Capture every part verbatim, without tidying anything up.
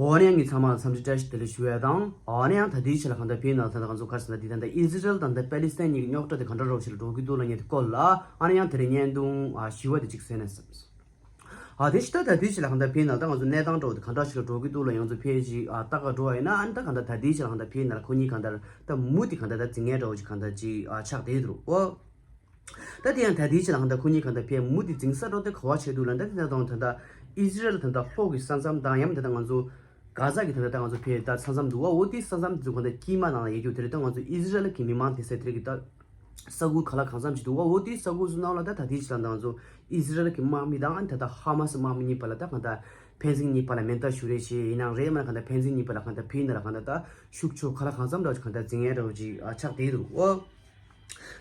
འོ་ནས་ཡང་ངས་ཚང་མ་ལ་འཚམས་འདྲི་བཀྲ་ཤིས་བདེ་ལེགས་ཞུ་ཡ་དང་། འོ་ནས་ཡང་ད་ལྟའི་ཆ་ལ་གང་ལྟར་ཕེབས་ན་ད་ལྟ་ང་ཚོ་ག་རེ་ཟེར་ན་འདི་ད་ལྟ་ཨི་ཟི་རལ་དང་ད་པེ་ལི་སི་ཐན་གཉིས་ཀྱི་རྙོག་དྲ་དེ་གང་འདྲ་རོགས་ཞིག་ལ་འགྲོ་གི་འདུག་ལབ་མཁན་དེ་སྐོར་ལ་ཨ་ནི་ཡང་དེ་རིང་བརྙན་ཐུང་ཨ་ཞི་བ་དེ་གཅིག་གསན་ན་བསམ། ཨ་དེ་ཕྱི་ད་ད་ལྟའི་ཆ་ལ་གང་ལྟར་ཕེབས་ན་ད་ང་ཚོ་གནས་སྟངས་འདྲ་བོ་དེ་གང་འདྲ་ཞིག་ལ་འགྲོ་གི་འདུག་ལ་ཡང་ཚོ་ཕེབས་ཤིག་ཨ་ལྟ་ག་འགྲོ་བ་ཡིན་ན་ཨ་ནི་ད་གང་ལྟར་ད་ལྟའི་ཆ་ལ་གང་ལྟར་ཕེབས་ན་ལ་ཁོ་གཉིས་གང་ལྟར་ད་མུ་དེ་གང་ལྟར་ད་འཛིང་མཁན་འདྲ་བོ་ཞིག་གང་ལྟར་ཅིག་ཨ་ཆགས་བསྡད་འདུག་ཨོ། ད་དེ་ཡང་ད་ལྟའི་ཆ་ལ་གང་ལྟར་ཁོ་གཉིས་གང་ལྟར་ཕེབས་མུ་དེ་འཛིང་ས་འགྲོ་དེ་ག་བ་བྱས་འདུག་ལ་ད་དེ་ད་དང་ད་ལྟ་ཨི་ཟི་རལ་ད་ལྟ་ལྷོ་གི་ས་མཚམས་དང་ཡང་ད་ལྟ་ང་ཚོ་གྷ་ཟ་གི་ད་ལྟ་ད་ང་ཚོ་ཕེབས་ད་ས་མཚམས་འདུག་བ། འོ་དེ་ས་མཚམས་འདུག་གང་ལྟར་དཀྱིལ་མ་ནང་ལ་ཡོད་རྒྱུ་དེ་རེད། ད་ང་ཚོ་ཨི་ཟི་རལ་གི་མི་མང་དེ་ས་དེ་རེད་གི་ད། ས་ཁུལ་ག་ལ་གང་འཚམ་ཞིག་འདུག་བ། འོ་དེའི་ས་ཁུལ་སུ་ནང་ལ་ད་ད་ལྟའི་ཆ་ལ་ང་ཚོ་ཨི་ཟི་རལ་གྱི་དམག་མི་དང་ཨ་ནི་ད་ལྟ་ཧ་མ་སི་དམག་མི་གཉིས་བར་ལ་ད་གང་ལྟར་ཕན་ཚུན་གཉིས་བར་ལ་མེ་མདའ་གཞུ་རེས་བྱས་ཡིན་ནའང་རེད། མ་ན་གང་ལྟར་ཕན་ཚུན་གཉིས་བར་ལ་གང་ལྟར་ཕན་ཡིན་ན་ལ་གང་ལྟར་ད་ཤུགས་ཆོག་ག་ལ་གང་འཚམ་འདྲ་བ་ཅིག་གང་ལྟར་འཛིང་ཡ་འདྲ་བ་ཅིག་ཨ་ཆགས་བསྡད་འདུག་ཨོ།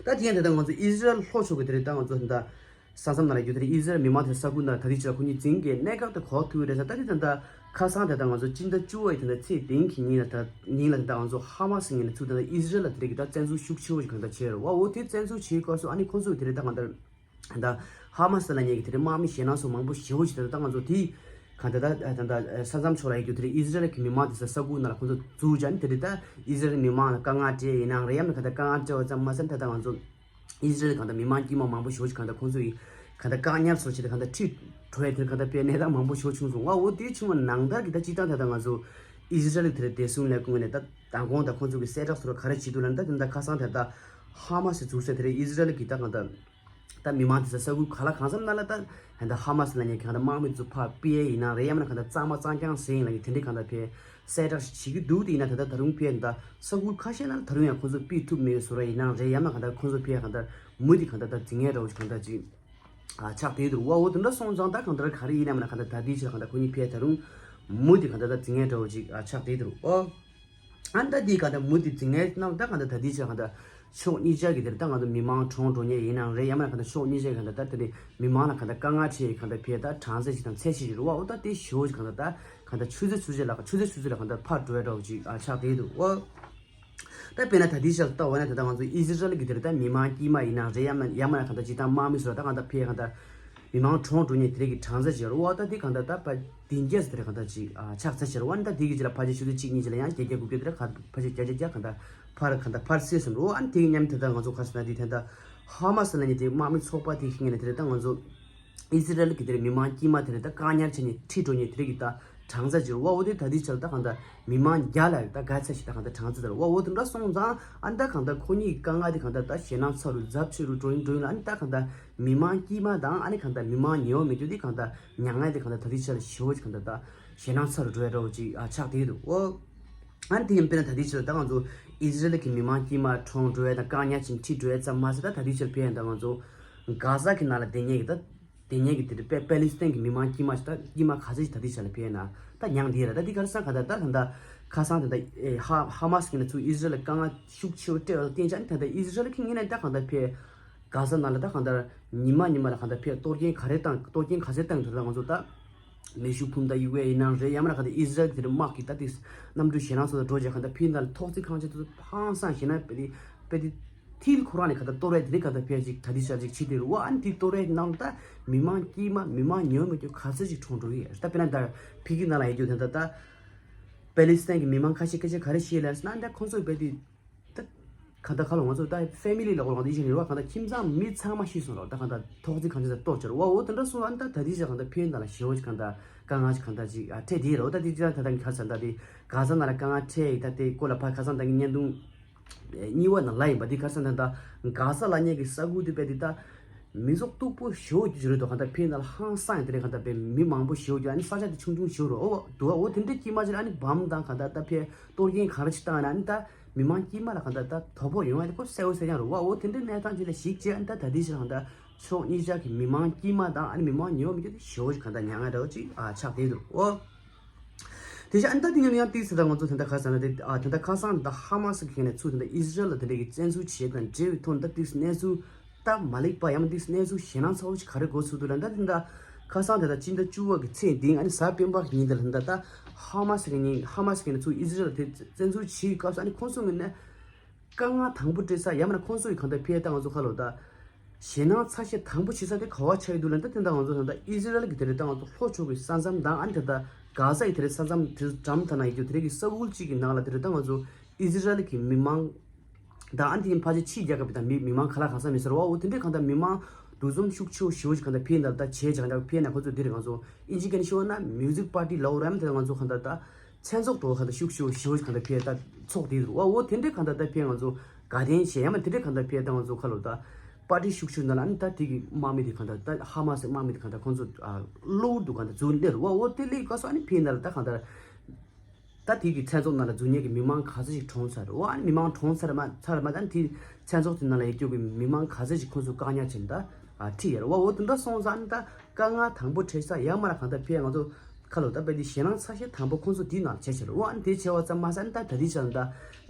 ད་དེ་ཡང་ད་ལྟ་ང་ཚོ་ཨི་ཟི་རལ་ལྷོ་ཕྱོགས་ཀྱི་དེ་རེད། ད་ང་ཚོ་ད་ལྟ་ས་མཚམས་ནང་ལ་རྒྱུ་དེ་རེད། ཨི་ཟི་རལ་མི་མང་དེ་ས་ཁུལ་ནང་ད་ལྟའི་ཆ་ལ་ཁོ་གཉིས་འཛིང་གི་གནད་འགག་དེ་གོ་ཐུབ་རེད་ས། ད་དེ་ད་ལྟ་ཁ་སང་དེ་ལྟ་ང་ཚོ་སྤྱི་ཟླ་བཅུ་བའི་དེ་ལྟ་ཚེས་བདུན་གྱི་ཉིན་ལ་ད་ཉིན་ལ་དེ་ལྟ་ང་ཚོ་ཧ་མ་སི་ངོས་ནས་ཚུར་དེ་ལྟ་ཨི་ཟི་རལ་ལ་དེ་རིགས་ཀྱི་ད་བཙན་འཛུལ་ཤུགས་ཆེ་བོ་ཞིག་གང་ལྟར་བྱས་རེད་བ། འོ་དེ་བཙན་འཛུལ་བྱེད་སྐབས་སུ་ཨ་ནི་ཁོང་ཚོས་དེ་རིགས་ད་གང་ལྟར་ད་ཧ་མ་སི་ལབ་མཁན་གྱི་དེ་རིགས་དམག་མི་ཞེད་སྣང་སོགས་མང་པོ་ཞེ་བོ་ཞིག་དེ་ལྟ་ང་ཚོ་དེ་གང་ལྟར་ད་ད་ལྟ་ས་མཚམས་ཕྱོགས་ལ་ཡོད་རྒྱུ་དེ་རིགས་ཨི་ཟི་རལ་གྱི་མི་མང་དེ་ས་ས་ཁུལ་ནང་ལ་ཁོང་ཚོ་འཛུལ་བྱས་ནས་དེ་རིགས་ད་ཨི་ཟི་རལ་མི་མང་ལ་དཀའ་ངལ་སྤྲད་ཡིན་ནའང་རེད། ཡང་མིན་གང་ལྟར་དཀའ་ངལ་སྤྲད་པ་ཙམ་མ་ཟད་ད་ལྟ་ང་ཚོ་ཨི་ཟི་རལ་གང་ལྟར་མི་མང་དཀྱུས་མ་མང་པོ་ཞེ་པོ་ཅིག་གང་ལྟར་ཁོང་ཚོ་ཡི་གང་ལྟར་བཀག་ཉར་སོགས་བྱས་ཏེ་གང་ལྟར་ཁྲིད་འགྲོ་ཡ་དེ་གང་ལྟར་དཔེ་གནས་སྟངས་མང་པོ་ཞེ་པོ་བྱུང་སོང་བ། འོ་དེ་བྱུང་བ་ནང་ལྟར་གྱི་ད་སྤྱིར་བཏང་ད་ལྟ་ང་ཚོ་ཨི་ཟི་རལ་དེར་བདེ་སྲུང་ལས་ཁུངས་ནས་ད་མདང་དགོང་ད་ཁོང་ཚོ་གི་གསལ་བསྒྲགས་སོགས་ག་རེ་བྱེད་འདུག་ལབ་ན། ད་དེ་འདྲ་ཁ་སང་དེ་ད་ཧ་མ་སི་འཛུགས་ས་དེ་རེད། ཨི་ཟི་རལ་གྱི་ད་གང་ལྟར་ད་མི་མང་དེ་ཚོ་ས་ཁུལ་ག་ལ་གང་འཚམ་ན་ལ་ད་ད་ཧ་མ་སི་ལབ་མཁན་གང་ལྟར་དམག་མི་ཚོ་ཕར་སྤེལ་ཡ་ཡིན་ན་རེད། ཡང་མིན་ན་གང་ལྟར་གཙང་མ་གཙང་རྐྱང་བཟོས་ཡིན་ལབ་མཁན་དེ་འདྲའི་གང་ལྟར་ཕར་གསལ་བསྒྲགས་ཤིག་བྱེད་ཀྱི་འདུག་དེ་ཡིན་ན་ད་ལྟ་ད་རུང་ཕར་ད་ས་ཁུལ་ཁ་ཤས་ནང་ད་རུང་ཡང་ཁོང་ཚོ་སྤེལ་ཐུབ་མེད་བཟོ་འདྲ་ཡིན་ན་རེད། ཡང་མིན་ན་གང་ལྟར་ཁོང་ཚོ་ཕར་གང་ལྟར་མུ་མཐུད་གང་ལྟར་ད་འཛིང་ཡ་འདྲ་བོ་ཞིག་གང་ལྟར་ཅིག་ཨ་ཆགས་བསྡད་འདུག་བ། འོ་དེ་འདྲ་སོང་ཙང་ད་གང་ལྟར་ག་རེ་ཡིན་ན་མིན་ན་གང་ལྟར་ད་ལྟའི་ཆར་གང་ལྟར་ཁོ་གཉིས་ཕར་ད་རུང་མུ་མཐུད་གང་ལྟར་ད་འཛིང་ཡ་འདྲ་བོ་ཅིག་ཨ་ཆགས་བསྡད་འདུག་བ། ཨ་ནི་ད་འདི་ག་ད་མུ་མཐུད་འཛིང་ངེས་གནང་ད་ག་ད་ད་འདི་ཆ་ག་ད་ཕྱོགས་གཉིས་ཆ་གི་དེར་ད་ང་ཚོ་མི་མང་གྲོངས་འགྲོ་ཉེན་ཡིན་ནའང་རེད། ཡང་མིན་ན་ག་ད་ཕྱོགས་གཉིས་ཆ་གི་ག་ད་ད་དེ་ནི་མི་མང་ལ་ག་ད་དཀའ་ངལ་འཕྲད་ཡི་ག་ད་ཕེ་ད་གྲངས་ཚད་ཞིག་དང་ཚད་གཞི་ཞིག་རེད་བ། འོ་ད་དེ་ཞོ་ཞིག་ག་ད་ད་ག་ད་ཆུ་ཚོད་ཆུ་ཚོད་ལ་ཆུ་ཚོད་ཆུ་ཚོད་ལ་ག་ད་ཕར་འགྲོ་ཡ་འདྲ་བོ་ཅིག་ཨ་ཆགས་བསྡད་འདུག་བ། ད་དཔེར་ན་ད་ལྟའི་ཆར་ལྟ་བ་ན་ད་ལྟ་ང་ཚོ་ཨི་ཟི་རལ་གི་དེར་ད་མི་མང་དཀྱུས་མ་ཡིན་ནའང་རེད། ཡང་མིན་ཡང་མིན་ན་ག་ད་ཅིག་ད་དམག་མི་ཚོ་ད་ག་ད་ཕེ་ག་ད་མི་མང་གྲོངས་འགྲོ་ཉེན་དེ་རིགས་ཀྱི་གྲངས་ཚད་ཅིག་རེད་བ། ད་དེ་ག་ད་ད་ཕ་དེ་རྒྱས་སུ་དེ་རེད་ག་ད་ཅིག་ཨ་ཆགས་ཚད་ཅིག་རེད་བ། ཨ་ནི་ད་དེ་གི་ཅིག་ལ་ཕལ་ཆེར་ཆུ་ཚོད་གཅིག་གཉིས་ཅིག་ལ་ཡང་བརྒྱད་བརྒྱ་དགུ་བརྒྱ་དེ་ར་ག་ཕལ་ཆེར་བརྒྱ་ཆ་བརྒྱ་ག་ད་ཕར་ག་ད་ཕར་སེལ་སོང་རེད་བ། ཨ་ནི་དེ་གི་མཉམ་དེ་ད་ང་ཚོ་ག་རེ་ཟེར་ན་དེ་ད་ད་ཧ་མ་སི་ལབ་མཁན་དེ་དམག་མི་ཚོགས་པ་དེ་ཤེས་མཁན་ལ་དེ་རེད། ད་ང་ཚོ་ཨི་ཟི་རལ་གྱི་དེར་མི་མང་དཀྱུས་མ་དེ་རེད། ད་བཀག་ཉར་བྱས་ནས་ཁྲིད་འགྲོ་མཁན་དེ་རིགས་ཀྱི་ད་གྲངས་ཚད་ཅིག་རེད་བ། འོ་དེ་ད་དེ་ཆ་ལ་ད་གང་ལྟར་མི་མང་བརྒྱ་ལ་ད་ག་ཚད་ཞིག་ད་གང་ལྟར་གྲངས་ཚད་དེ་རེད་བ། འོ་དེ་འདྲ་སོང་ཙང་ཨ་ནི་ད་གང་ལྟར་ཁོ་གཉིས་ཀྱི་དཀའ་ངལ་དེ་གང་ལྟར་ད་ཞེད་སྣང་ཚ་རུ་ཚབས་ཆེ་རུ་འགྲོ་ཡིན་འགྲོ་ཡིན་ལ། ཨ་ནི་ད་གང་ལྟར་མི་མང་དཀྱུས་མ་དང་ཨ་ནི་གང་ལྟར་མི་མང་ཉེ་བ་མེད་རྒྱུ་དེ་གང་ལྟར་མྱ་ངན་དེ་གང་ལྟར་ད་དེ་ཆ་ལ་ཞེ་བོ་ཅིག་གང་ལྟར་ད་ཞེད་སྣང་ཚ་རུ་འགྲོ་ཡ་འདྲ་བོ་ཅིག་ཨ་ཆགས་བསྡད་འདུག་འོ། ཨ་ནི་དེ་ཡང་དཔེར་ན་ད་ལྟའི་ཆར་ད་ང་ཚོ་ཨི་ཟི་རལ་གྱི་མི་མང་དཀྱུས་མ་གྲོངས་འགྲོ་ཡ་དང་བཀག་ཉར་བྱས་ཁྲིད་འགྲོ་ཡ་ཙམ་མ་ཟད་ད་ད་ལྟའི་ཆར་ཕེབས་ཡ་ད་ང་ཚོ་གྷ་ཟ་གི་ནང་ལ་བསྡད་མཁན་གྱི་ད་བསྡད་མཁན་གྱི་དེ་རེད་པེ་པེ་ལི་སི་ཐན་གྱི་མི་མང་དཀྱུས་མ་ཞིག་ད་དཀྱུས་མ་ག་ཚོད་ཞིག་ད་ལྟའི་ཆར་ལ་ཕེབས་ཡ་ན་ད་མྱངས་བསྡད་ཡ་ར། ད་འདི་ག་རེ་ཟེར་ན་ག་ད་ད་ད་ད་ཁ་སང་ད་ད་ཧ་ཧ་མ་སི་གི་ནས་ཚུར་ཨི་ཟི་རལ་ལ་དཀའ་ངལ་ཤུགས་ཆེ་བོ་སྤྲད་པ་ལ་བརྟེན་བྱས་ཨ་ནི་ད་ད་ཨི་ཟི་རལ་གྱི་ངོས་ནས་ད་གང་ལྟར་ཕེབས། གྷ་ཟ་ནང་ལ་ད་གང་ལྟར་ཉི་མ་ཉི་མ་ལ་གང་ལྟར་ཕེབས་གཏོར་སྐྱོན་ག་རེ་བཏང་གཏོར་སྐྱོན་ག་ཚད་བཏང་གི་འདུག་ད་ང་ཚོ་ད་མེ་ཤུགས་འཕུར་མདའ་གཡུག་ཡས་ཡིན་ནའང་རེད། ཡང་མིན་ན་གང་ལྟར་ཨི་ཟི་རལ་དེ་དམག་གི་ད་དེ་གནམ་གྲུ་ཞེད་སྣང་སོགས་ལ་འགྲོ་བྱས་གང་ལྟར་ཕེབས་ནང་ལ་ཐོག་བརྩེགས་ཁང་ཆེན་དེ་ཚོ་ཧང་སང་ཞེད་སྣང་དཔེ་དེ་དཔེ་དེ་མཐིལ་ཁོ་རང་ནས་གང་ལྟར་གཏོར་ཡས་དེ་རིང་གང་ལྟར་ཕེབས་ཅིག་གྲ་སྒྲིག་བྱ་ཅིག་བྱེད་དེ་རུ་བ། ཨ་ནི་དེ་གཏོར་ཡས་ནང་ལ་ད་མི་མང་དཀྱུས་མ་མི་མང་ཉེ་བ་མེད་རྒྱུ་ག་ཚོད་ཅིག་གྲོངས་འགྲོ་གི་ཡོད་རེད། ད་དཔེར་ན་ད་ཕ་གི་ནང་ལ་ཡོད་རྒྱུ་དེ་འདྲ་ད་པེ་ལི་སི་ཐན་གྱི་མི་མང་ཁ་ཤས་སྐད་ཆ་ག་རེ་བཤད་ལབ་ཟེར་ན་ད་ཁོང་ཚོས་དཔེ་དེ། ད་གང་ལྟར་ཁ་ལོ་ང་ཚོ་ད་ཕེ་མི་ལི་ལ་འོ་ལོང་དེ་བཞིན་རེད་བ། གང་ལྟར་ཁྱིམ་ཚང་མི་ཚང་མ་ཤི་སོང་རོགས། ད་གང་ལྟར་ཐོག་བརྩེགས་ཁང་ཆེན་ཚ་གཏོར་བྱ་རོགས་བ། འོ་དེ་འདྲ་སོང་ཨ་ནི་ད་ད་དེ་ཆ་གང་ལྟར་ཕེ་ཡོན་ད་ལ་ཞེ་བོ་ཅིག་གང་ལྟར་དཀའ་ངལ་ཅིག་གང་ལྟར་ཅིག་ཨ་འཕྲད་དེ་རོགས། ད་དེ་ཅི་ད་ད་ད་ཁ་སང་ད་དེ་ག་ས་ན་ལ་དཀའ་ངལ་འཕྲད་ཡིག་ད་དེ་སྐོར་ལ་ཕ་ཁ་སང་ད་གི་བརྙན་ཐུང་གཉིས་པ་ནང་ལ་ཡིན་པ་དེ་ག་ས་ན་ད་ག་ས་ལ་ཉེ་གི་ས་ཁུལ་དེ་པས་དེ་ད། མི་ཚོགས་སྟུག་པོ་ཞེ་པོ་ཅིག་རེད་དོ། གང་ལྟར་ཕེ་ཡོན་ད་ལ་ཧང་སང་ཡིན་དེ་རེད། གང་ལྟར་པས་མི་མང་པོ་ཞེ་པོ་ཅིག་ཨ་ནི་ས་ཆ་དེ་ཆུང་ཆུང་ཞེ་པོ་རོ་འོ་འདུག་བ། འོ་དེ་འདྲའི་དཀྱིལ་མ་ཅིག་ལ་ཨ་ནི་བམ་དང་གང་ལྟར་ད་ཕེ་གཏོར་སྐྱོན་གང་རེ་ཅིག་བཏང་ན་ཨ་ནི་ད། མི་མང་དཀྱུས་མ་ལ་གང་ལྟར་ད་དོ་ཕོག་ཡོང་བ་དེ་ཁོ་གསལ་བོ་གསལ་རྐྱང་རེད་བ། འོ་དེ་འདྲའི་གནས་སྟངས་ཅིག་ལ་གཞིགས་བྱས་ཨ་ནི་ད་ད་ལྟའི་ཆར་གང་ལྟར་ཕྱོགས་གཉིས་ཆ་གི་མི་མང་དཀྱུས་མ་དང་ཨ་ནི་མི་མང་ཉེ་བོ་མི་དེ་ཞེ་བོ་ཅིག་གང་ལྟར་མྱ་ངན་འདྲ་བོ་ཅིག་ཨ་ཆགས་བསྡད་འདུག་འོ། དེ་བཞིན་ཨ་ནི་ད་དེ་ཡང་ཡང་ཏིག་ཙམ་ད་ང་ཚོ་དེ་འདྲ་ག་ཟེར་ན་དེ་ཨ་དེ་འདྲ་ཁ་སང་ད་ཧ་མ་སི་གི་ནས་ཚུར་དེ་འདྲ་ཨི་ཟི་རལ་ལ་དེ་འདྲ་གི་བཙན་འཛུལ་བྱས་དང་འབྲེལ་བའི་ཐོག་ནས་ད་ཏིག་ཙམ་གནས་ཚུལ་ད་མ་ལེགས་པ་ཡང་ན་ཏིག་ཙམ་གནས་ཚུལ་ཞེད་སྣང་ཚ་བོ་ཅིག་ག་རེ་འགོ་ཚུགས་འདུག་ལབ་ན་ད་དེ་འདྲ་ཁ་སང་དེ་ད་སྤྱི་ཟླ་བཅུ་པ་གི་ཚེས་བདུན་ཨ་ནི་གཟའ་སྤེན་པ་གི་ཉིན་དེ་ལ་ད་ད་ཧ་མ་སི་གི་ཉིན་ཧ་མ་སི་གི་ནས་ཚུར་ཨི་ཟི་རལ་ལ་དེ་བཙན་འཛུལ་བྱེད་ཀྱི་སྐབས་སུ་ཨ་ནི་ཁོང་ཚོ་ངོས་ནས། དཀའ་ངལ་དང་པོ་འཕྲད་ས་ཡང་མིན་ན་ཁོང་ཚོ་ཡི་གང་ལྟར་ཕེ་ད་ང་ཚོ་ཁ་ལོ་ད། ཞེད་སྣང་ཚ་ཤས་དང་པོ་བྱེད་ས་དེ་ག་བ་ཆགས་ཡོད་འདུག་ལབ་ན་ད་དེ་འདྲ་ང་ཚོ་ད་ལྟ་ཨི་ཟི་རལ་གྱི་དེ་རེད། ད་ང་ཚོ་ལྷོ་ཕྱོགས་ཀྱི་ས་མཚམས་དང་ཨ་ནི་ད་ལྟ་ གྷ་ཟ་ཡི་དེ་རེད་ས་མཚམས་དེ་འགྲམ་ཐ་ན་ཡི་རྒྱུ་དེ་རེད་ཀྱི་ས་ཁུལ་གཅིག་གི་ནང་ལ་དེ་རེད་ད་ང་ཚོ་ཨི་ཟི་རལ་གྱི་མི་མང་དང་ཨ་ནི་དེ་ཕ་ཆེ་ཕྱི་རྒྱལ་ཁབ་དང་མི་མི་མང་ག་ལ་གང་ས་མི་ཟེར་བ་འོ་དེ་འདྲའི་གང་ལྟར་མི་མང་འདུ་འཛོམས་ཤུགས་ཆེ་བོ་ཞེ་བོ་ཞིག་གང་ལྟར་ཕེབས་ནས་ད་བྱས་ཀྱང་ད་ཕེབས་ནས་ཁོ་ཚོ་དེ་རེད་ང་ཚོ་ཨིན་ཇི་སྐད་ནས་ཤོད་ན་མིའུ་ཟིག་པར་ཊི་ལའོ་རམ་དེ་ང་ཚོ་གང་ལྟར་ད་མཚན་ཚོགས་འགྲོ་གང་ལྟར་ཤུགས་ཆེ་བོ་ཞེ་བོ་ཞིག་གང་ལྟར་ཕེབས་ད་ཚོགས་དེ་རེད་བ་འོ་དེ་འདྲའི་གང་ལྟར་ད་ཕེབས་ང་ཚོ་དགའ་ལྡན་བྱས་ཡང་མ་དེ་འདྲའི་གང་ལྟར་ཕེབས་ད་ང་ཚོ་ཁ་ལོ་ད། པར་ཊི་ཤུགས་ཆེ་ནང་ལ་ཨ་ནི་ད་དེ་གི་དམག་མི་དེ་གང་ལྟར་ད་ཧ་མ་སི་དམག་མི་དེ་གང་ལྟར་ཁོང་ཚོ་ཨ་གློ་བུར་དུ་གང་ལྟར་འཛུལ་སླེབས་རུ་བ་འོ་དེ་སླེབས་ག་སོ་ཨ་ནི་ཕི་ནང་ལ་ད་གང་ལྟར་ད་དེ་གི་མཚན་ཚོགས་ནང་ལ་འཛུལ་མཁན་གི་མི་མང་ག་ཚོད་ཞིག་གྲོངས་ཚར་རུ་བ་ཨ་ནི་མི་མང་གྲོངས་ཚར་མ་ཚར་མ་ད་ནི་དེ་མཚན་ཚོགས་དེ་ནང་ལ་ཡོད་རྒྱུ་གི་མི་མང་ག་ཚོད་ཞིག་ཁོང་ཚོ་བཀག་ཉར་བྱས་ནས་ད་ཨ་ཁྲིད་ཡར་བ་འོ་དེ་འདྲ་སོང་ཙང་ཨ་ནི་ད་དཀའ་ངལ་དང་པོ་འཕྲད་ས་ཡ་མ་ར་གང་ལྟར་ཕི་ང་ཚོ་ཁ་ལོ་ད་དཔེ་དེ་ཞེད་སྣང་ཚ་ཤས་དང་པོ་ཁོང་ཚོ་དེའི་ནང་བྱས་ཕྱིར་འོ་ཨ་ནི་དེ་བྱས་པ་ཙམ་མ་ཟད་ཨ་ནི་ད་ད་དེ་ཆ་ལ་ད་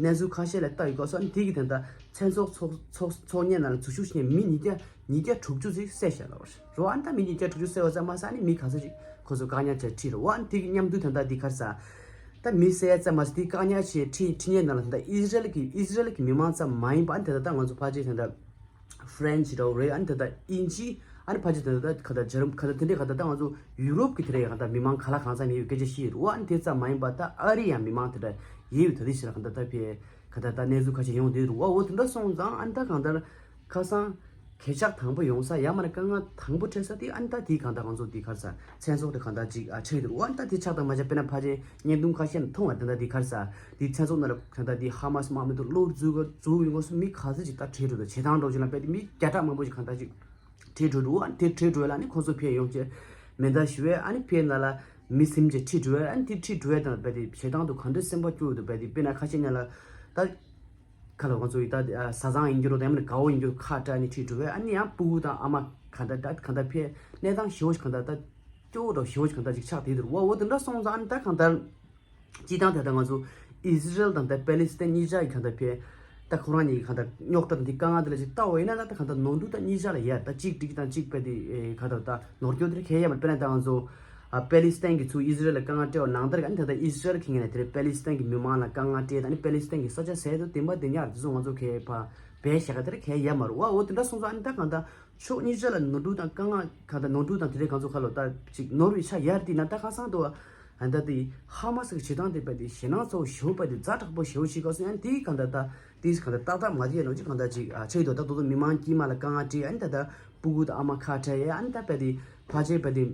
གནས་ཚུལ་ཁ་ཤས་ལ་ལྟ་ཡི་གོ་སོ་ཨ་ནི་དེ་གི་དེ་ད་མཚན་ཚོགས་ཚོགས་ཚོགས་ཚོགས་གཉེར་ནང་ལ་འཛུལ་ཞུགས་བྱས་ནས་མི་ཉིས་བརྒྱ་ཉིས་བརྒྱ་དྲུག་ཅུ་ཙམ་བསད་བཞག་ལ་བར་རོ་ཨ་ནི་ད་མི་ཉིས་བརྒྱ་དྲུག་ཅུ་བསད་པ་ཙམ་མ་ཟད་ཨ་ནི་མི་ག་ཚོད་ཅིག་ཁོ་ཚོ་བཀག་ཉར་བྱས་ཁྲིད་རོ་ཨ་ནི་དེ་གི་མཉམ་དུ་དེ་ད་དེ་གར་ས་ད་མི་བསད་ཙམ་མ་ཟད་དེ་བཀག་ཉར་བྱས་ཁྲིད་ཁྲིད་ཉེར་ནང་ལ་དེ་ད་ཨི་ཟི་རལ་གི་ཨི་ཟི་རལ་གི་མི་མང་ཙམ་མ་ཡིན་པ་ཨ་ནི་དེ་ད་ད་ང་ཚོ་ཕལ་ཆེར་དེ་ད་ཧྥ་རན་སི་རོ་རེད་ཨ་ནི་དེ་ད་ཨིན་ཇི་ཨ་ནི་ཕལ་ཆེར་དེ་ད་ད་ག་ད་ཇར་ག་ད་དེ་འདྲའི་ག་ད་ད་ང་ཚོ་ཡུ་རོབ་གི་དེ་རེད་ག་ད་མི་མང་ག་ལ་གང་ཙམ་ཡོད་སྐད་ཆ་བཤད་རོ་ཨ་ནི་དེ་ཙམ་མ་ཡིན་པ་ད་ཨ་རི་ཡང་མི་མང་དེ་ད་ཡོད་ཡོད་ད་དེ་ཕྱིར་ག་ད་ད་ཕེ་ག་ད་ད་གནས་ཚུལ་ཁ་ཤས་ཡོང་བསྡད་རུ་བ་འོ་དེ་འདྲ་སོང་ཙང་ཨ་ནི་ད་གང་ལྟར་ཁ་སང་གད་ཆག་དང་པོ་ཡོང་ས་ཡ་མ་ན་དཀའ་ངལ་དང་པོ་འཕྲད་ས་དེ་ཨ་ནི་ད་དེ་གང་ལྟར་ང་ཚོ་དེ་གར་ས་མཚན་ཚོགས་དེ་གང་ལྟར་ཅིག་ཨ་ཆགས་ཡོད་རུ་བ་ཨ་ནི་ད་དེ་ཆགས་དང་མ་ཆགས་དཔེར་ན་ཕལ་ཆེར་བརྙན་ཐུང་ཁ་ཤས་ནས་མཐོང་བ་དེ་འདྲ་དེ་གར་ས་དེ་མཚན་ཚོགས་ནང་ལ་གང་ལྟར་དེ་ཧ་མ་སི་དམག་མི་དང་གློ་བུར་འཛུལ་འཛུལ་ཡོང་སོང་མི་ག་ཚོད་ཅིག་ད་བྲོས་འགྲོ་དང་བྱེ་ཐང་འགྲོ་ཅིག་ལ་དཔེ་དེ་མི་བརྒྱ་ཕྲག་མང་པོ་ཅིག་གང་ལྟར་ཅིག་ཁྲིད་འགྲོ་འདུག་ཨ་ནི་དེ་ཁྲིད་འགྲོ་ལ་ནི་ཁོ་ཚོ་ཕེབས་ཡོང་ཅེས་མེ་མདའ་ཞུ་བས་ཨ་ནི་ཕེབས་ན་ལ་མི་སེམས་ཅན་ཁྲིད་འགྲོ་བས་ཨ་ནི་དེ་ཁྲིད་འགྲོ་བས་དང་རྦད་དེ་བྱེད་སྟངས་དུ་ག་འདྲ་སེམས་པ་སྐྱོ་འདུག་རྦད་དེ་དཔེར་ན་ཁ་ཤས་ཉ་ལ་ད་ཁ་ལ་ང་ཚོ་ཡི་ད་བཟའ་ཚང་ཡིན་རྒྱུ་རོ་དེ་མིན་དགའ་བོ་ཡིན་རྒྱུ་ཁ་བྲལ་ནས་ཁྲིད་འགྲོ་བས་ཨ་ནི་ཡང་སྤུ་གུ་དང་ཨ་མ་ག་འདྲ་ད་ག་འདྲ་ཕེབས་གནས་སྟངས་ཞེ་བོ་ཞིག་ག་འདྲ་ད་སྐྱོ་བོ་འདྲ་ཞེ་བོ་ཞིག་ག་འདྲ་ཅིག་ཆགས་བསྡད་འདུག་བ་འོ་དེ་འདྲ་སོང་ཙང་ཨ་ནི་ད་ག་འདྲ། སྤྱིར་བཏང་དེ་ལྟར་ང་ཚོ་ཨི་ཟི་རེལ་དང་ད་པེ་ལི་སི་ཐན་གཉིས་ཆ་གི་གང་ལྟར་ཕེ། ད་ཁོ་རང་གཉིས་ཀྱི་གང་ལྟར་རྙོག་དྲ་དང་དེ་དཀའ་ངལ་དེ་ལ་ཅིག་ལྟ་བ་ཡིན་ན་ད་ད་གང་ལྟར་ནོར་འཁྲུལ་ད་གཉིས་ཆ་ལ་ཡ་ད་གཅིག་འགྲིག་དང་གཅིག་པེ་དེ་གང་ལྟར་ད་ནོར་སྐྱོན་དེ་གལ་ཡ་མ་དཔེར་ན་ད་ང་ཚོ་ཨ་པེ་ལི་སི་ཐན་གྱི་ཚུར་ཨི་ཟི་རེལ་ལ་དཀའ་ངལ་སྤྲད་པ་ནང་ལྟར་ག་ནི་ད་ད་ཨི་ཟི་རེལ་གྱི་ངོས་ནས་དེ་རེད་པེ་ལི་སི་ཐན་གྱི་མི་མང་ལ་དཀའ་ངལ་སྤྲད་ད་ནི་པེ་ལི་སི་ཐན་གྱི་ས་ཆ་ཟས་དང་དེ་འབའ་དེ་ཉག་དེ་ཚོ་ང་ཚོ་གས་ཕ་བས་བཞག་ག་དེ་ར་གལ་ཡ་མ་རུ་བ་འོ་དེ་འདྲ་སོང་ཙང་ཨ་ནི་ད་གང་ལྟར། ཕྱོགས་གཉིས་ཆ་ལ་ནོར་འཁྲུལ་དང་དཀའ་ངལ་གང་དང་ནོར་འཁྲུལ་དང་དེ་འདྲའི་གང་ཚོ་ཁ་ལོ་ད་ཅིག་ནོར་བའི་ཆ་ཡར་དེ་ན་ད་ཁ་སང་དུ་ཨ་ད་དེ་ཧ་མ་སི་གི་བྱེད་སྟངས་དེ་པ་དེ་ཞེད་སྣང་ཚ་བོ་ཞེ་པོ་པ་དེ་ཛ་དྲག་པོ་ཞེ་པོ་ཞིག་ག་སོང་ཡང་དེ་གང་ད་ད་དེ་གང་ད་ཏག་ཏག་མ་དེ་ཡ་ནོ་ཅིག་གང་ད་ཅིག་ཨ་ཆེ་དོ་ད་དོ་དོ་མི་མང་དཀྱིལ་མ་ལ་དཀའ་ངལ་སྤྲད་ཨ་ནི་ད་ད་སྤུ་གུ་དང་ཨ་མ་ཁ་བྲལ་ཡ་ཨ་ནི་ད་པ་དེ་ཕ་ཆེ་པ་དེ།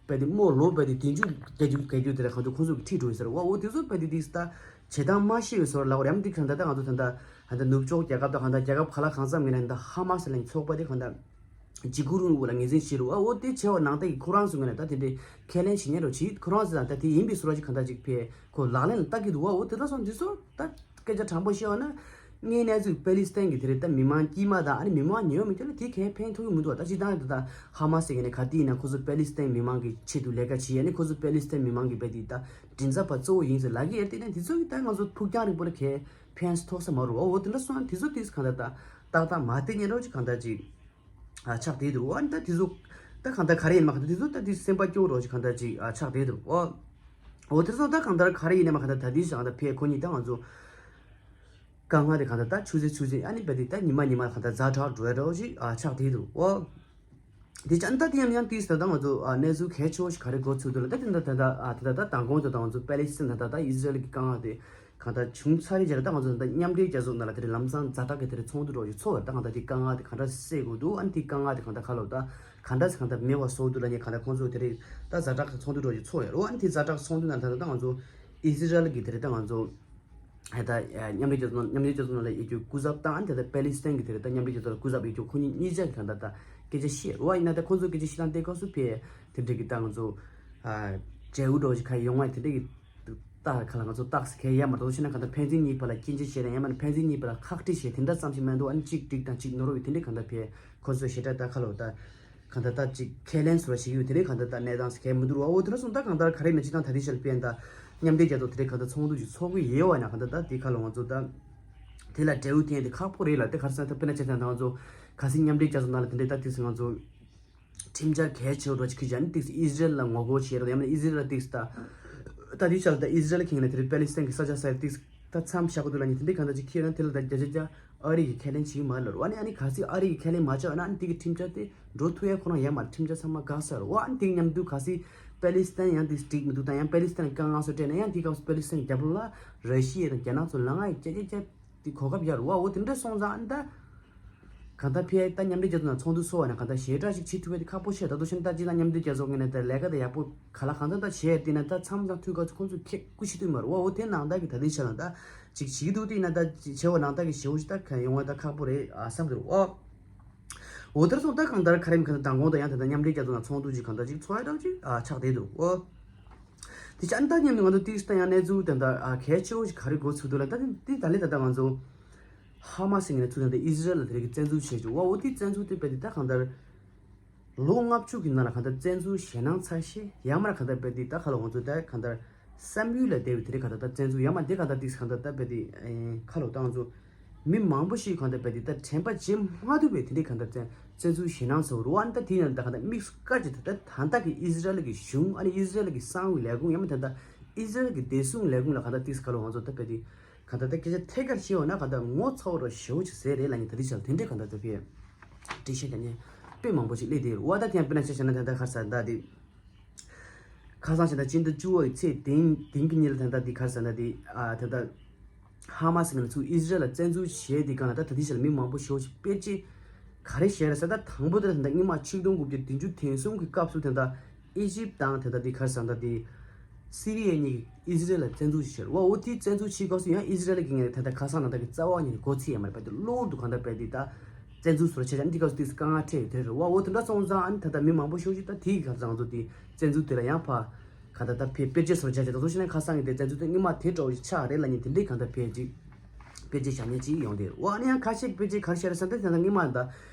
པ་དེ་རྨོ་ལོ་པ་དེ་བདུན་ཅུ་བརྒྱད་ཅུ་བརྒྱད་ཅུ་དེ་ལ་གང་དུ་ཁོང་ཚོ་གི་ཁྲིད་འགྲོ་ཡོད་ཟེར་བ་འོ་དེ་ཚོ་པ་དེ་དེ་ད་བྱེད་སྟངས་མ་ཤེས་པའི་བཟོ་ལ་འོ་ཡང་དེ་གང་ད་ད་ང་ཚོ་ད་ད་ད་ནུབ་ཕྱོགས་རྒྱལ་ཁབ་ད་གང་ད་རྒྱལ་ཁབ་ག་ལ་གང་འཚམ་ངེས་ན་ད་ཧ་མ་སི་ལ་ཚོགས་པ་དེ་གང་ད་འཇིགས་སྐུལ་རིང་ལུགས་ལ་ངོས་འཛིན་བྱེད་རུ་འོ་དེ་བྱས་པ་ནང་ད་གི་ཁོ་རང་ཚོ་ངེས་ན་ད་དེ་འདྲའི་ཁས་ལེན་བྱེད་ཉན་རོ་བྱེད་ཁོ་རང་ཚོ་ད་ད་དེ་ཡིན་པའི་བཟོ་ལ་ཅིག་གང་ད་ཅིག་ཕེ་ཁོ་ལག་ལེན་ལ་བསྟར་གི་འདུག་འོ་དེ་ད་སོང་དེ་ཚོ་ད། སྐད་ཆ་དྲང་པོ་བཤད་པ་ན། དངོས་གནས་ཚུལ་པེ་ལི་སི་ཐན་གྱི་དེ་རེད་ད་མི་མང་དཀྱིལ་མ་དང་ཨ་ནི་མི་མང་ཉེ་བ་མི་ཁྱོད་ལ་དེ་གས་ཕན་ཐོགས་ཀྱི་མི་འདུག་བ་ད་སྤྱིར་བཏང་གི་ད་ཧ་མ་སི་ཟེར་མཁན་ནི་ག་དུས་ཡིན་ན་ཁོ་ཚོ་པེ་ལི་སི་ཐན་མི་མང་གི་ཆེད་དུ་ལས་ཀ་བྱེད་ཨ་ནི་ཁོ་ཚོ་པེ་ལི་སི་ཐན་མི་མང་གི་བས་དེ་ད་མགྲིན་ཚབ་པ་གཙོ་བོ་ཡིན་ཟེར་ལབ་ཀྱི་ཡོད་དེ་ནས་དེ་ཚོ་གི་ད་ང་ཚོ་ཕུགས་རྒྱང་རིང་པོ་ལ་གས་ཕན་ཐོགས་ས་མ་རུང་བ་འོ་དེ་འདྲ་སོང་ན་དེ་ཚོ་དེ་གང་ལྟར་ད་ཏག་ཏག་མ་བལྟས་ཉན་རོགས་ཅིག་གང་ལྟར་ཅིག་ཨ་ཆགས་བསྡད་འདུག་ཨ་ནི་ད་དེ་ཚོ་ད་གང་ལྟར་ག་རེ་ཡིན་མ་གང་ལྟར་དེ་ཚོ་ད་དེ་སེམས་པ་སྐྱོ་རོགས་ཅིག་གང་ལྟར་ཅིག་ཨ་ཆགས་བསྡད་འདུག་ཨོ་ཨོ་དེ་ཚོ་ད་གང་ལྟར་ག་རེ་ཡིན་མ་གང་ལྟར་ད་དེ་ཞག་ད་ཕེ་ཁོ་གཉིས་ད་ང་ཚོ་དཀའ་ངལ་དེ་གང་ལྟར་ད་ཆུ་ཚོད་ཆུ་ཚོད་ཨ་ནི་བས་དེ་ད་ཉི་མ་ཉི་མ་གང་ལྟར་ཛ་དྲག་འགྲོ་ཡ་རོགས་ཅིག་ཨ་ཆགས་བསྡད་འདུག་ཨོ་དེ་ཅང་ད་དེ་ཡང་ཡང་དེ་ད་ད་ང་ཚོ་ཨ་གནས་ཚུལ་གལ་ཆེ་བོ་ཞིག་ག་རེ་འགོ་ཚུགས་འདུག་ལ་ད་དེ་ད་ད་ད་ཨ་དེ་ད་ད་དང་གོང་དུ་ད་ང་ཚོ་པེ་ལི་སི་ཐན་ད་ད་ཨི་ཟི་རེལ་གྱི་དཀའ་ངལ་དེ། གང་ལྟར་བྱུང་ཚར་རེད་ཅེས་ད་ང་ཚོ་ད་མཉམ་འབྲེལ་རྒྱལ་ཚོགས་ནང་ལ་དེ་རིང་ལམ་སང་ཛ་དྲག་གི་དེ་རིང་ཚོགས་འདུ་འགྲོ་རྒྱུ་ཚོགས་ཡོད་ད་གང་ལྟར་དེ་དཀའ་ངལ་དེ་གང་འདྲ་སེལ་དགོས་འདུག་ཨ་ནི་དེ་དཀའ་ངལ་དེ་གང་ལྟར་ག་ལོ་ད་གང་འདྲ་གང་ལྟར་མེད་པ་བཟོ་འདུག་ལ་ངས་གང་ལྟར་ཁོང་ཚོ་དེ་རིང་ད་ཛ་དྲག་གི་ཚོགས་འདུ་འགྲོ་རྒྱུ་ཚོགས་ཡོད་རོ། ཨ་ནི་དེ་ཛ་དྲག་ཚོགས་འདུ་ནང་ད་ད་ང་ཚོ་ཨི་ཟི་རལ་གི་དེ་རིང་ད་ང་ཚོ་ད་མཉམ་འབྲེལ་རྒྱལ་ཚོགས་མཉམ་འབྲེལ་རྒྱལ་ཚོགས་ནང་ལ་ཡོད་རྒྱུ་སྐུ་ཚབ་དང་ཨ་ནི་དེ་ད་པེ་ལི་སི་ཐན་གི་དེ་རིང་ད་མཉམ་འབྲེལ་རྒྱལ་ཚོགས་ལ་སྐུ་ཚབ་ཡོད་རྒྱུ་ཁོ་གཉིས་གཉིས་ཆ་གི་གང་ལྟར་ད་སྐད་ཆ་བཤད་རོ། ཨ་ཡིན་ན་ད་ཁོང་ཚོ་སྐད་ཆ་བཤད་སྟངས་དེ་སྐབས་སུ་ཕེ་དེ་འདྲ་གི་ད་ང་ཚོ་འབྲས་བུ་འགྲོ་ཞིག་ག་ཡོང་བ་དེ་འདྲ་གི་ད་ག་ལ་ང་ཚོ་རྟགས་གལ་ཡ་མ་གཏོགས་ཤེ་ན་གང་ལྟར་ཕན་ཚུན་གཉིས་བར་ལ་སྐྱོན་ཆ་བཤད་ན་ཡང་མིན་ན་ཕན་ཚུན་གཉིས་བར་ལ་ཁག་དཀྲི་བྱས་དེ་འདྲ་ཙམ་ཞིག་མ་གཏོགས་ཨ་ནི་གཅིག་འགྲིག་དང་གཅིག་ནོར་བའི་དེ་འདྲའི་གང་ལྟར་ཕེ་ཁོ་ཚོས་ཞེ་དྲག་ད་ཁ་ལོ་ད་གང་ལྟར་ད་གཅིག་ཁས་ལེན་བཟོ་བ་ཞིག་ཡོད་དེ་འདྲའི་གང་ལྟར་ད་གནས་སྟངས་སུ་གལ་མི་འདུག་ར། འོ་དེ་འདྲ་སོང་ད་གང་ལྟར་ག་རེ་མེད་ཅི་དང་ད་དེ་ཞལ་ཕན་ད་མཉམ་འབྲེལ་རྒྱལ་ཚོགས་དེ་འདྲའི་གང་ལྟར་ཚོགས་འདུ་ཞིག་ཚོགས་ཀྱི་ཡོད་བ་ན་གང་ལྟར་ད་དེ་ཁ་ལོ་ང་ཚོ་ད་དེ་ལ་འབྲས་བུ་ཐོན་དེ་ཁག་པོ་རེད་ལ་དེ་ག་རེ་ཟེར་ན་ད་དཔེར་ན་བྱས་ཙང་ད་ང་ཚོ་གལ་སྲིད་མཉམ་འབྲེལ་རྒྱལ་ཚོགས་ནང་ལ་དེ་འདྲའི་ད་དེ་སུ་ང་ཚོ། ཁྲིམས་འཆར་གལ་ཆེ་བ་འདྲ་ཅིག་ཁྱེར་ཡང་ཏིག་ཨི་ཟི་རེལ་ལ་ངོ་རྒོལ་བྱེད་རོགས་ཡང་ན་ཨི་ཟི་རེལ་ལ་ཏིག་ད་ད་དུས་ཆ་ལ་ད་ཨི་ཟི་རེལ་ཁེངས་ན་དེ་རིང་པེ་ལི་སི་ཐན་གྱི་ས་ཆ་ས་ཡ་ཏིག་ད་མཚམས་བཞག་གི་འདུག་ལ་ནི་དེ་འདྲའི་གང་ལྟར་ཅིག་ཁྱེར་ན་དེ་ལ་ད་བརྒྱ་ཆ་བརྒྱ་ ཨ་རི་གིས་ཁས་ལེན་བྱེད་ཀྱི་མ་རེད་ལབ་རེད། ཨ་ནི་ཨ་ནི་གལ་སྲིད་ཨ་རི་གིས་ཁས་ལེན་མ་བྱས་ན་ཨ་ནི་དེ་གི་ཁྲིམས་འཆར་དེ་འགྲོ་ཐུབ་ཡ་ཁོ་རང་ཡོད་མ་རེད། ཁྲིམས་འཆར་ཚང་མ་འགག་ཚར་རེད། ཨ་ནི་དེ་གི་མཉམ་དུ་གལ་སྲིད་པེ་ལི་སི་ཐན་ཡང་དེ་འགྲིག་མི་འདུག་དང་ཡང་པེ་ལི་སི་ཐན་དཀའ་ངལ་སོགས་སྤྲད་ན་ཡང་དེ་སྐབས་སུ་པེ་ལི་སི་ཐན་རྒྱབ་ལོགས་ལ་ར་ཤི་ཡ་དང་རྒྱ་ནག་ཚོ་ལངས་ཡ་ཀྱ་ཀྱ་ཀྱ་དེ་གོ་སྐབས་ཡོད་རེད། ཨ་འོ་དེ་འདྲ་སོང་ཙང་ཨ་ནི་ད། གང་ལྟར་ཕར་ད་མཉམ་འབྲེལ་རྒྱལ་ཚོགས་ནང་ཚོགས་འདུ་ཚོགས་པ་ནས་གང་ལྟར་ཞལ་གྲངས་ཤིག་བྱེད་ཐུབ་པ་དེ་ཁག་པོ་ཆེ། ད་དུང་ཕྱིན་ད་ཅི་ད་མཉམ་འབྲེལ་རྒྱལ་ཚོགས་ངོས་ནས་ད་ལས་ཀ་དེ་ཡག་པོ་ག་ལ་གང་ལྟར་ད་བྱས་ཏེ་ན་ད་མཚམས་མཚམས་ཐུག་ག་ཚོད་ཁོང་ཚོས་ཁེ་ཀུ་ཤི་ཐུབ་མ་རེད། འོ་དེ་ནང་ལྟར་གི་ད་ལྟའི་ཆ་ལ་ད་ཅིག་བྱེད་ཀྱི་འདུག་དེ་ན་ད་ཅིག་བྱེད་པ་ནང་ལྟར་གི་ཞེ་པོ་ཅིག་ད་ག་ཡོང་བ་ད་ཁག་པོ་རེད་ཨ་བསམ་འདུག་འོ། འོ་དེར་སོང་ད་གང་ལྟར་ག་རེ་མི་གང་ལྟར་མདང་དགོང་ད་ཡང་ད་ད་མཉམ་འབྲེལ་རྒྱལ་ཚོགས་ནང་ཚོགས་འདུ་ཅིག་གང་ལྟར་ཅིག་ཚོགས་ཡ་འདྲ་ཅིག་ཨ་ཆགས་བསྡད་འདུག་འོ། དེ་ཅག་ཨ་ནི་ད་མཉམ་དུ་ང་ཚོ་ཏིག་ཙམ་ཡང་གནས་ཚུལ་དེ་འདྲ་ཨ་གལ་ཆེ་བོ་ཞིག་ག་རེ་འགོ་ཚུགས་འདུག་ལ་ད་དེ་དེ་ད་ལས་ད་ལྟ་ང་ཚོ་ཧ་མ་སི་ངོས་ནས་ཚུགས་དེ་འདྲ་ཨི་ཟི་རལ་ལ་དེ་རིགས་བཙན་འཛུལ་བྱས་བྱུང་བ། འོ་དེ་བཙན་འཛུལ་དེ་དཔེ་དེ་ད་གང་ལྟར་ལོ་ལྔ་བཅུ་གི་ནང་ལ་གང་ལྟར་བཙན་འཛུལ་ཞེད་སྣང་ཚ་ཤས་ཡང་མར་གང་ལྟར་དཔེ་དེ་ད་ཁ་ལོ་ང་ཚོ་ད་གང་ལྟར་བསམ་ཡུལ་ལ་བསྡད་པའི་དེ་རིགས་གང་ལྟར་ད་བཙན་འཛུལ་ཡང་མ་དེ་གང་ལྟར་ཏིག་གང་ལྟར་ད་དཔེ་དེ་ཁ་ལོ་ད་ང་ཚོ། མི་མང་པོ་ཞིག་གང་ལྟར་དཔེ་དེ་ད་དྲན་པ་བརྗེད་མ་ཐུབ་པའི་དེ་འདྲའི་གང་ལྟར་བཙན་བཙན་འཛུལ་ཞེད་སྣང་ཚ་བོ་རེད། ཨ་ནི་ད་དེ་ཡང་ད་གང་ལྟར་དམིགས་སུ་བཀར་གྱི་ད་ད་ད་ལྟ་གི་ཨི་ཟི་རལ་གྱི་གཞུང་ཨ་ནི་ཨི་ཟི་རལ་གྱི་གསང་བའི་ལས་ཁུངས་ཡང་མིན་ད་ལྟ་ཨི་ཟི་རལ་གྱི་བདེ་སྲུང་ལས་ཁུངས་ལ་གང་ལྟར་ཏིག་ག་ལོ་ང་ཚོ་ད་དཔེ་དེ་གང་ལྟར་ད་སྐད་ཆ་ཐད་ཀར་བཤད་འོ་ན་གང་ལྟར་ངོ་ཚ་བོ་ར་ཞེ་བོ་ཅིག་ཟེར་རེད་ལབ་ནས་ད་དེ་ཆ་དེ་འདྲའི་གང་ལྟར་ད་དཔེ་འགྲེལ་བཤད་བྱ་ཉན་དཔེ་མང་པོ་ཞིག་སླེབས་དེ་རེད། ཨ་ད་དེ་ཡང་དཔེར་ན་ཆ་བཞག་ན་ད་ལྟ་ག་རེ་ཟེར་ད་དེ། ཁ་སང་ཕྱི་ཟླ་སྤྱི་ཟླ་བཅུ་པའི་ཚེས་བདུན་བདུན་གྱི་ཉིན་ལ་ད་ལྟ་འདི་ག་རེ་ཟེར་ན་འདི་ཨ་ད་ལྟ་ཧ་མ་སི་ནས་ཚུར་ཨི་ཟི་རལ་ལ་བཙན་འཛུལ་བྱས་འདི་གང་ལ་ད་ད་ལྟའི་ཆར་ལ་མི་མང་པོ་ཞེ་པོ་ཅིག་དཔེ་ཅིག་ག་རེ་བཤད་རེད་ཟེར་ད་དང་པོ་དེ་ལ་ད་ལྟ་སྔོན་མ་ཆིག་སྟོང་དགུ་བརྒྱ་བདུན་ཅུ་དོན་གསུམ་གྱི་སྐབས་སུ་ད་ལྟ་ཨི་ཇིབ་དང་ད་ལྟ་འདི་ག་རེ་ཟེར་ད་འདི་སི་རི་ཡ་གཉིས་ཀྱིས་ཨི་ཟི་རལ་ལ་བཙན་འཛུལ་ཞིག་བྱས་རེད་བ། འོ་དེའི་བཙན་འཛུལ་བྱེད་སྐབས་སུ་ཡང་ཨི་ཟི་རལ་གྱི་ངོས་ནས་ད་ལྟ་ཁ་སང་ད་ལྟ་གི་རྩ་བ་ཉིད་ནས་མགོ་ཚོས་ཡ་མ་རེད་པ། དེ་གློ་བུར་དུ་གང་ལྟར་པས་འདི་ད་བཙན་འཛུལ་སོགས་བྱས་ཀྱང་འདི་སྐབས་སུ་དེ་དཀའ་ངལ་འཕྲད་ཡོད་དེ་རེད་བ། འོ་དེ་འདྲ་སོང་ཙང་ཨ་ནི་ད་ལྟ་མི་མང་པོ་ཤོས་ཅིག་ད་དེའི་གང་ཟག་ཚོ་དེ་བཙན་འཛུལ་དེ་ལ་ཡང་ཕ་ག་ད་ད་ཕེ་དཔེ་ཆ་སོགས་བྱས་ཀྱང་ད་དུང་ཤེས་ན་ཁ་སང་གི་དེ་བཙན་འཛུལ་དེ་སྔོན་མ་དེ་འདྲ་བོ་ཞིག་ཆགས་རེད་ལབ་ནས་དེ་འདྲའི་གང་ལྟར་ཕེ་ཅིག་དཔེ་ཆ་བཞག་མཁན་ཅིག་ཡོང་དེ་རེད་བ། ཨ་ནི་ཡང་ཁ་ཤས་དཔེ་ཆ་ག་རེ་བཤད་རེད་ཟེར་ན་ད་ད་སྔོན་མ་ད་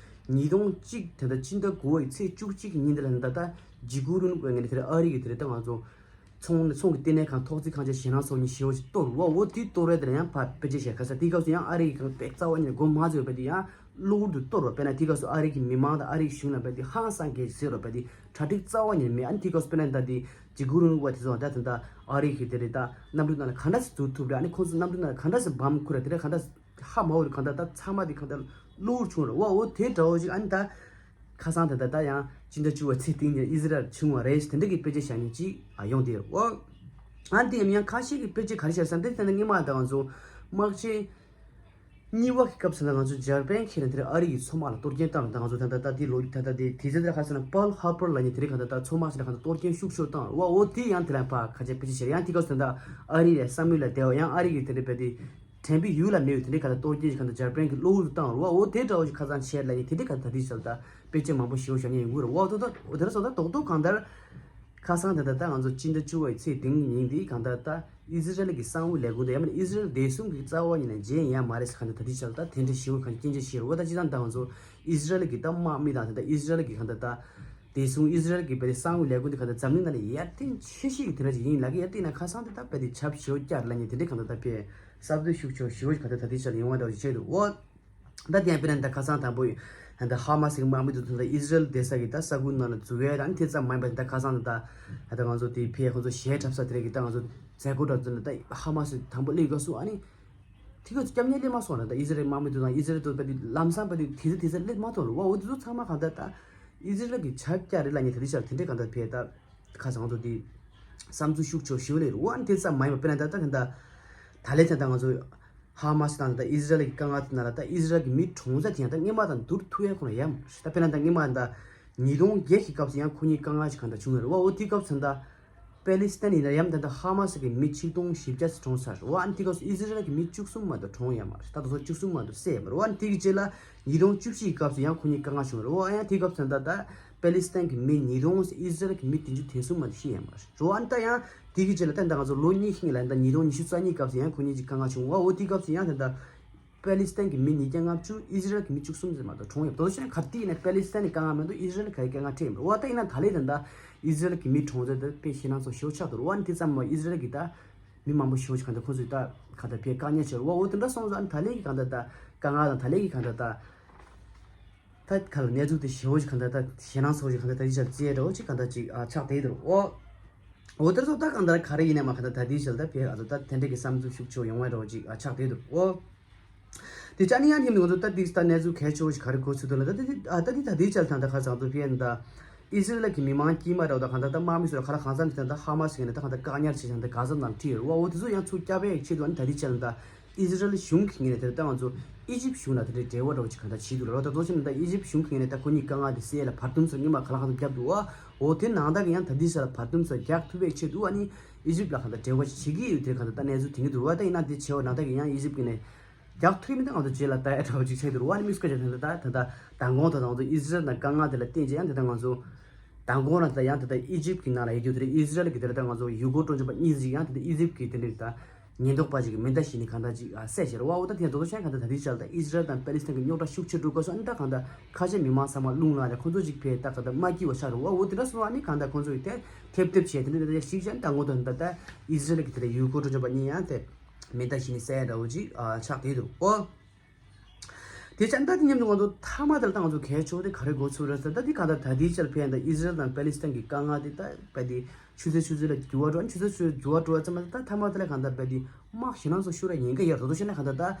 ཉིས་སྟོང་གཅིག་ད་ད་སྤྱི་ཟླ་དགུ་པའི་ཚེས་བཅུ་གཅིག་གི་ཉིན་དེ་ལ་ད་ད་འཇིགས་སྐུལ་རིང་ལུགས་པའི་ངོས་ནས་དེ་རེད་ཨ་རི་གི་དེ་རེད་ད་ང་ཚོ། ཚོང་ཚོང་གི་ལྟེ་གནས་ཁང་ཐོག་བརྩེགས་ཁང་ཆེན་ཞེད་སྣང་ཚོགས་གཉིས་ཞེ་པོ་ཞིག་གཏོར་བ། འོ་དེ་གཏོར་བའི་དེར་ཡང་ཕར་དཔེ་ཆ་བཞག་ཁ་ས་དེའི་སྐབས་སུ་ཡང་ཨ་རི་གི་གང་དཔེ་རྩ་བ་ཉིད་ནས་མགོ་མ་ཚོས་པ་དེ་ཡང་གློ་བུར་དུ་གཏོར་བ། དཔེར་ན་དེའི་སྐབས་སུ་ཨ་རི་གི་མི་མང་དང་ཨ་རི་གི་གཞུང་ལ་དཔེ་དེ་ཧང་སང་གལ་ཟེར་བ་དཔེ་དེ་གྲ་སྒྲིག་རྩ་བ་ཉིད་ནས་མེད། ཨ་ནི་དེའི་སྐབས་སུ་དཔེར་ན་ད་དེ་འཇིགས་སྐུལ་རིང་ལུགས་པ་དེ་ཚོ་ད་དེ་འདྲ་ཨ་རི་གི་དེ་རེད་ད་གནམ་གྲུ་ནང་ལ་ག་འདྲ་ཞིག་འཛུལ་ཐུབ་རེད། ཨ་ནི་ཁོང་ཚོ་གནམ་གྲུ་ནང་ལ་ག་འདྲ་ཞིག་བམ་ཁུར་རེད། དེ་འདྲ་ག་འདྲ་ཧ་མ་གོ་རེད། གང་ལྟར་ད་ཚང་མ་དེ་གང་ལྟར་གློ་བུར་བྱུང་རེད་བ། འོ་དེ་འདྲ་བོ་ཞིག་ཨ་ནི་ད། ཁ་སང་དེ་ད་ལྟ་ཡང་སྤྱི་ཟླ་བཅུ་པ་ཚེས་སྟེང་ནས་ཨི་ཟི་རལ་བྱུང་བ་རེད། དེ་འདྲ་གི་དཔེ་ཆ་བཞག་མཁན་ཅིག་ཨ་ཡོང་དེ་རེད་བ། ཨ་དེ་ཡང་ཡང་ཁ་ཤས་ཀྱི་དཔེ་ཆ་ག་རེ་བཤད་བསམ་སྟེ་དེ་ནས་སྔོན་མ་ད་ང་ཚོ་དམག་ཆེན་གཉིས་པ་གི་སྐབས་སུ་ད་ང་ཚོ་འཇར་པན་ཁྱེད་རང་དེར་ཨ་རི་གི་མཚོ་དམག་ལ་གཏོར་སྐྱོན་བཏང་ད་ང་ཚོ་ད་ལྟ་ད་དེ་ལོ་ད་ལྟ་དེ་དེ་ཚེ་དེར་ཁ་སང་ན་པཱལ་ཧར་པར་ལ་ཉེ་དེ་རིང་ག་ད་ད་མཚོ་དམག་ཞིག་ལ་ག་ད་གཏོར་སྐྱོན་ཤུགས་ཆེ་བཏང་བ། འོ་དེ་ཡང་དེ་ལ་ཕ་ཁ་ཆེ་དཔེ་ཆ་བཤད་ཡང་དེ་སྐབས་སུ་ད་ལྟ་ཨ་རི་ལ་བསམ་ཡུལ་ལ་བསྡད་བ་ཡང་ཨ་རི་གི་དེ་འདྲ་དཔེ་དེ། དྲན་པའི་ཡུལ་ལ་མེད་པའི་དེ་འདྲའི་ག་ད་གཏོར་སྐྱོན་ཞིག་ག་ད་འཇར་པན་གྱི་གློ་བུར་དུ་བཏང་བ། འོ་དེ་འདྲ་བོ་ཞིག་ཁ་སང་བྱས་ལ་ཡིན་དེ་འདྲའི་ག་ད་དེ་ཞིག་ད་དཔེ་ཆ་མང་པོ་ཞེ་པོ་བཞག་མཁན་ཡོང་གི་རེད། འོ་དོ་དོ་འོ་དེ་ར་སོ་ད་རྡོག་རྡོག་གང་ལྟར་ཁ་སང་དེ་ད་ད་ང་ཚོ་སྤྱི་ཟླ་བཅུ་པའི་ཚེས་བདུན་ཉིན་འདི་གང་ལྟར་ད་ཨི་ཟི་རལ་གྱི་གསང་བའི་ལས་ཁུངས་དང་ཡང་མིན་ཨི་ཟི་རལ་བདེ་སྲུང་གི་རྩ་བ་ཉིད་ནས་མཇལ་ཡ་མ་རེད་ཟེར་ག་ད་ད་དེ་ཞིག་ད་དེ་འདྲ་ཞེ་པོ་གང་སྐྱོན་ཆ་ཞིག་རེད། འོ་ད་ཅི་ད་ད་ང་ཚོ་ཨི་ཟི་རལ་གྱི་ད་དམག་མི་དང་དེ་ད་ཨི་ཟི་རལ་གྱི་གང་ལྟར་ད། དེ་སོང་ཨི་ཟི་རལ་གྱི་བལ་གསང་བའི་ལས་ཁུངས་དེ་ག་ད་འཛམ་གླིང་ནང་ལ་ཡར་ཐོན་ཆེ་ཤོས་ཀྱི་དེ་འདྲ་ཞིག་ཡིན་ལབ་ཀྱི་ཡར་ཐོན་ན་ཁ་སང་དེ་ད་བལ་དེ་ཆབ་ཞེ་པོ་བསྐྱར་ལ་ཉེ་དེ་འདྲའི་གང་ལྟར་ད་བལ་གསར་གཏོད་ཤུགས་ཆེ་ཞེ་པོ་ག་ད་ད་དེ་ཆ་ལ་ཡོང་བ་འདྲ་བོ་ཞིག་བྱས་འདུག་འོ། ད་དེ་ཡང་དཔེར་ན་ད་ཁ་སང་དང་པོ་ད་ཧ་མ་སི་གི་དམག་མི་དེ་ཚོ་ད་ཨི་ཟི་རལ་བསྡད་ས་གི་ད་ས་ཁུལ་ནང་ལ་འཛུལ་ཡ་ད་ཨ་ནི་དེ་ཙམ་མ་ཡིན་པ་ད་ཁ་སང་ད་ད་ད་ང་ཚོ་དེ་ཕེ་ཁོང་ཚོ་གཞས་འཁྲབ་ས་དེ་རེད་གི་ད་ང་ཚོ་མཛད་སྒོ་འདྲ་ཚོ་ལ་ད་ཧ་མ་སི་དང་པོ་སླེབས་དགོས་སུ་ཨ་ནི། དེ་ག་ཚོད་སྐྱབས་གནས་སླེབས་མ་སོང་ན་ད་ཨི་ཟི་རལ་དམག་མི་དེ་དང་ཨི་ཟི་རལ་དུ་པ་དེ་ལམ་སང་པ་དེ་དེ་ཚོ་དེ་ཚོ་སླེབས་མ་ཐུབ་ལ་བ། འོ་དེ་ཚོ་ཚང་མ་གང་ལྟར་ད་ཨི་ཟི་རལ་གྱི་ཆབ་ཀྱག་རེད་ལབ་ཉེ་དེ་རིགས་ཤར་དེ་འདྲས་གང་ལྟར་ཕེ་ད་ཁ་སང་ཚོ་དེ་བསམ་ཚུལ་ཤུགས་ཆེ་ཞེ་པོ་ལས་རུ་བ་ཨ་ནི་དེ་ཙམ་མ་ཡིན་པ་དཔེར་ན་ད་ད་གང་ལྟར་ད་ལས་ད་ད་ང་ཚོ་ཧ་མ་སི་དང་ད་ཨི་ཟི་རལ་གྱི་དཀའ་ངལ་དེ་ན་ལ་ད་ཨི་ཟི་རལ་གྱི་མི་གྲོངས་ཚད་དེ་ཡང་ད་སྔོན་མ་དང་བསྡུར་ཐུབ་ཡ་ཁོ་ན་ཡ་མ་རེད། ད་དཔེར་ན་ད་སྔོན་མ་ད་ཉིས་སྟོང་བརྒྱད་ཀྱི་སྐབས་སུ་ཡང་ཁོ་གཉིས་དཀའ་ངལ་ཞིག་གང་ལྟར་བྱུང་ཡོད་རེད་བ། འོ་དེའི་སྐབས་སུ་ད། པེ་ལི་སི་ཐན་ཡིན་ན་ཡང་ད་ལྟ་ཧ་མ་སི་གི་མི་ཆིག་སྟོང་བཞི་བརྒྱ་ཙམ་གྲོངས་ཚར་རེད་བ། ཨ་ནི་དེའི་སྐབས་སུ་ཨི་ཟི་རལ་གྱི་མི་བཅུ་གསུམ་མ་གཏོགས་གྲོངས་ཡོད་མ་རེད། ད་དུང་བཅུ་གསུམ་མ་གཏོགས་བསད་ཡོད་མ་རེད་བ། ཨ་ནི་དེ་གི་རྗེས་ལ་ཉིས་སྟོང་བཅུ་བཞི་གི་སྐབས་སུ་ཡང་ཁོ་གཉིས་དཀའ་ངལ་བྱུང་རེད་བ། ཨ་ཡང་དེའི་སྐབས་སུ་ད་ལྟ་པེ་ལི་སི་ཐན་གྱི་མི་ཉིས་སྟོང་ཨི་ཟི་རལ་གྱི་མི་བདུན་ཅུ་དོན་གསུམ་མ་གཏོགས་ཤི་ཡོད་མ་རེད་བ། ཨ་ནི་ད་ཡང་དེ་གི་རྗེས་ལ་ད་ལྟ་ང་ཚོ་ལོ་གཉིས་ཤིག་ལ་ད་ཉིས་སྟོང་ཉི་ཤུ་རྩ་གཉིས་སྐབས་སུ་ཡང་ཁོ་གཉིས་ཀྱི་དཀའ་ངལ་བྱུང་བ། འོ་དེའི་སྐབས་སུ་ཡང་ད་ལྟ། པེ་ལི་སི་ཐན་གྱི་མི་ཉིས་བརྒྱ་ལྔ་བཅུ་ཨི་ཟི་རལ་གྱི་མི་བཅུ་གསུམ་ཙམ་མ་གཏོགས་གྲོངས་ཡོད། དོ་ཤེས་ན་ག་དུས་ཡིན་ན་པེ་ལི་སི་ཐན་གྱི་དཀའ་ངལ་མ་གཏོགས་ཨི་ཟི་རལ་ག་རེ་དཀའ་ངལ་འཕྲད་ཡོད་མ་རེད། འོ་ད་ཡིན་ན་ད་ལས་ད་ལྟ་ཨི་ཟི་རལ་གྱི་མི་གྲོངས་ཚད་དེ་དཔེ་ཞེད་སྣང་ཚོ་ཞེ་པོ་ཆགས་འདུག་འོ་ཨ་ནི་དེ་ཙམ་མ་ཨི་ཟི་རལ་གྱི་ད་མི་མང་པོ་ཞེ་པོ་ཞིག་གང་ལྟར་ཁོང་ཚོས་ད་གང་ལྟར་ཕར་དཀའ་ངལ་ཆེ་རུ་བ། འོ་དེ་འདྲ་སོང་ཙང་ཨ་ནི་ད་ལས་ཀྱི་གང་ལྟར་ད་དཀའ་ངལ་དང་ད་ལས་ཀྱི་གང་ལྟར་ད་ད་ག་ལ་གནས་ཚུལ་དེ་ཞེ་པོ་ཞིག་གང་ལྟར་ད་ཞེད་སྣང་ཚོ་ཞིག་གང་ལྟར་ད་ཅི་ཆ་རྩིས་འདྲ་བོ་ཅིག་གང་ལྟར་ཅིག་ཨ་ཆགས་བསྡད་འདུག་འོ། འོ་དེ་ཚོ་ད་གང་ལྟར་ག་རེ་ཡིན་ན་མ་གང་ལྟར་ད་དེའི་ཞལ་ད་ཕེ་ཨ་ཚོ་ད་དེ་འདྲ་གི་བསམ་ཚུལ་ཤུགས་ཆེ་ཡོང་བ་འདྲ་བོ་ཅིག་ཨ་ཆགས་བསྡད་འདུག་འོ། དེ་ཅག་ནི་ཡང་ཉིན་ང་ཚོ་ད་དེ་ད་གནས་ཚུལ་གལ་ཆེ་བོ་ཞིག་ག་རེ་གོ་ཚུལ་འདུག་ལ། ད་དེ་ད་དེ་ད་དེ་ཅག་ཐང་ད་ཁ་སང་དུ་ཕེ་ད་ཨི་ཟི་རལ་གྱི་མི་མང་དཀྱིལ་མ་རེད་ད། གང་ད་ད་དམག་མི་ཚོ་ཁ་ལ་གང་ས་ནས་ད་ཧ་མ་སི་གི་ནས་ད་གང་ད་བཀག་ཉར་བྱེད་ཅང་ད་ག་ས་ནང་ཁྲིད་ཡོད་རེད་བ། འོ་དེ་ཚོ་ཡང་ཚུར་བསྐྱབ་པའི་ཆེད་དུ་ཨ་ནི་ད་དེ་ཅག་ད་ཨི་ཟི་རལ་གཞུང་གི་ངོས་ནས་དེ་ད་ང་ཚོ་ཨི་ཇིབ་གཞུང་ལ་དེ་འདྲའི་འབྲེལ་བ་འདྲ་བོ་ཅིག་གང་ད་བྱེད་འདུག་ལ། ད་དོ་ཆེན་ད་ཨི་ཇིབ་གཞུང་གི་ངོས་ནས་ད་ཁོ་གཉིས་དཀའ་ངལ་དེ་སེལ་ཡ་ལ་བར་འདུམ་ཚོ་སྔོན་མ་ག་ལ་གང་ད་བརྒྱབ་འདུག་བ། འོ་དེ་ནང་ད་གི་ཡང་ད་དེ་ཅག་ལ་བར་འདུམ་ཚོ་རྒྱག་ཐུབ་པའི་ཆེད་དུ་ཨ་ནི་ཨི་ཇིབ་ལ་གང་ད་འབྲེལ་བ་ཞིག་བྱེད་ཀྱི་ཡོད་དེ་གང་ད་ད་གནས་ཚུལ་དེ་གི་འདུག་བ། ད་ཡིན་ན་དེ་བྱེད་བ་ནང་ད་གི་ཡང་ཨི་ཇིབ་གི་ནས་རྒྱག་ཐུབ་མིན་ད་ང་ཚོ་རྗེས་ལ་ལྟ་ཡ་འདྲ་བོ་ཅིག་ཆགས་འདུག་ར་བ། ཨ་ནི་དམིགས་བཀར་བྱས་ད་ད་ད་ད་མདང་དགོང་ད་ང་ཚོ་ཨི་ཟི་རལ་དང་དཀའ་ངལ་དེ་ལ་བརྟེན་བྱས་ཡང་དེ་ད་ང་ཚོ་མདང་དགོང་ལ་ད་ཡང་དེ་ད་ཨི་ཇིབ་ཀྱི་ནང་ལ་ཡོད་རྒྱུ་དེ་རེད། ཨི་ཟི་རལ་གྱི་དེ་ད་ང་ཚོ་ཡུ་གུར་སྤྲོ་འཆམ་པ་གཉིས་ཅིག་ཡང་དེ་ད་ཨི་ཇིབ་ཀྱི་དེ་འདྲ་ད་ཉེན་རྟོག་པ་ཅིག་གི་མེ་མདའ་བཞིན་ནི་གང་ད་ཅིག་བསད་བྱས་ར་བ། འོ་ད་དེ་ད་དོ་ཤན་གང་ད་ད་དེ་ཆ་ལ་ད་ཨི་ཟི་རལ་དང་པེ་ལི་སི་ཐན་གྱི་རྙོག་དྲ་ཤུགས་ཆེ་འགྲོ་དགོས་སོ། ཨ་ནི་ད་གང་ད་ཁ་ཆེ་མི་མང་ཚང་མ་རླུང་ལངས་ནས་ཁོང་ཚོ་ཅིག་ཕེ་ད་གང་ད་མ་སྐྱིད་བ་ཆགས་ར་བ། འོ་དེ་འདྲ་སོང་ཨ་ནི་གང་ད་ཁོང་ཚོ་ཡི་དེ་ཐེབས་ཐེབས་བྱས་དེ་འདྲ་ད་ཞིག་ཅན་ད་ངོ་ད་ད་ད་ཨི་ཟི་རལ་གྱི་དེ་ད་ཡུ་གུར་སྤྲོ་འཆམ་པ་གཉིས་ཡང་དེ། མེ་མདའ་བཞིན་ནི་བསད་འདྲ་བོ་ཅིག་ཨ་ཆགས་བསྡད་འདུག་ཨོ། དེ་ཅང་ད་དེ་མཉམ་དུ་ང་ཚོ་མཐའ་མ་དེར་ད་ང་ཚོ་གལ་ཆེ་བ་དེ་ག་རེ་གོ་ཚུལ་རེད་ཟེར་ད་དེ་གང་ལྟར་ད་ལྟའི་ཆར་ཕན་ད་ཨི་ཟི་རལ་དང་པེ་ལི་སི་ཐན་གྱི་དཀའ་ངལ་དེ་ད་བས་དེ་ཆུ་ཚོད་ཆུ་ཚོད་ལ་འགྱུར་བ་འགྲོ་ཆུ་ཚོད་ཆུ་ཚོད་འགྱུར་བ་འགྲོ་བ་ཙམ་མ་ཟད་ད་མཐའ་མ་དེ་ལ་གང་ལྟར་བས་དེ་དམག་ཞེད་སྣང་ཚོ་ཤུགས་ར་ཉེན་ཁ་ཡོད་རེད་དོ་ཤེས་ན་གང་ལྟར་ད།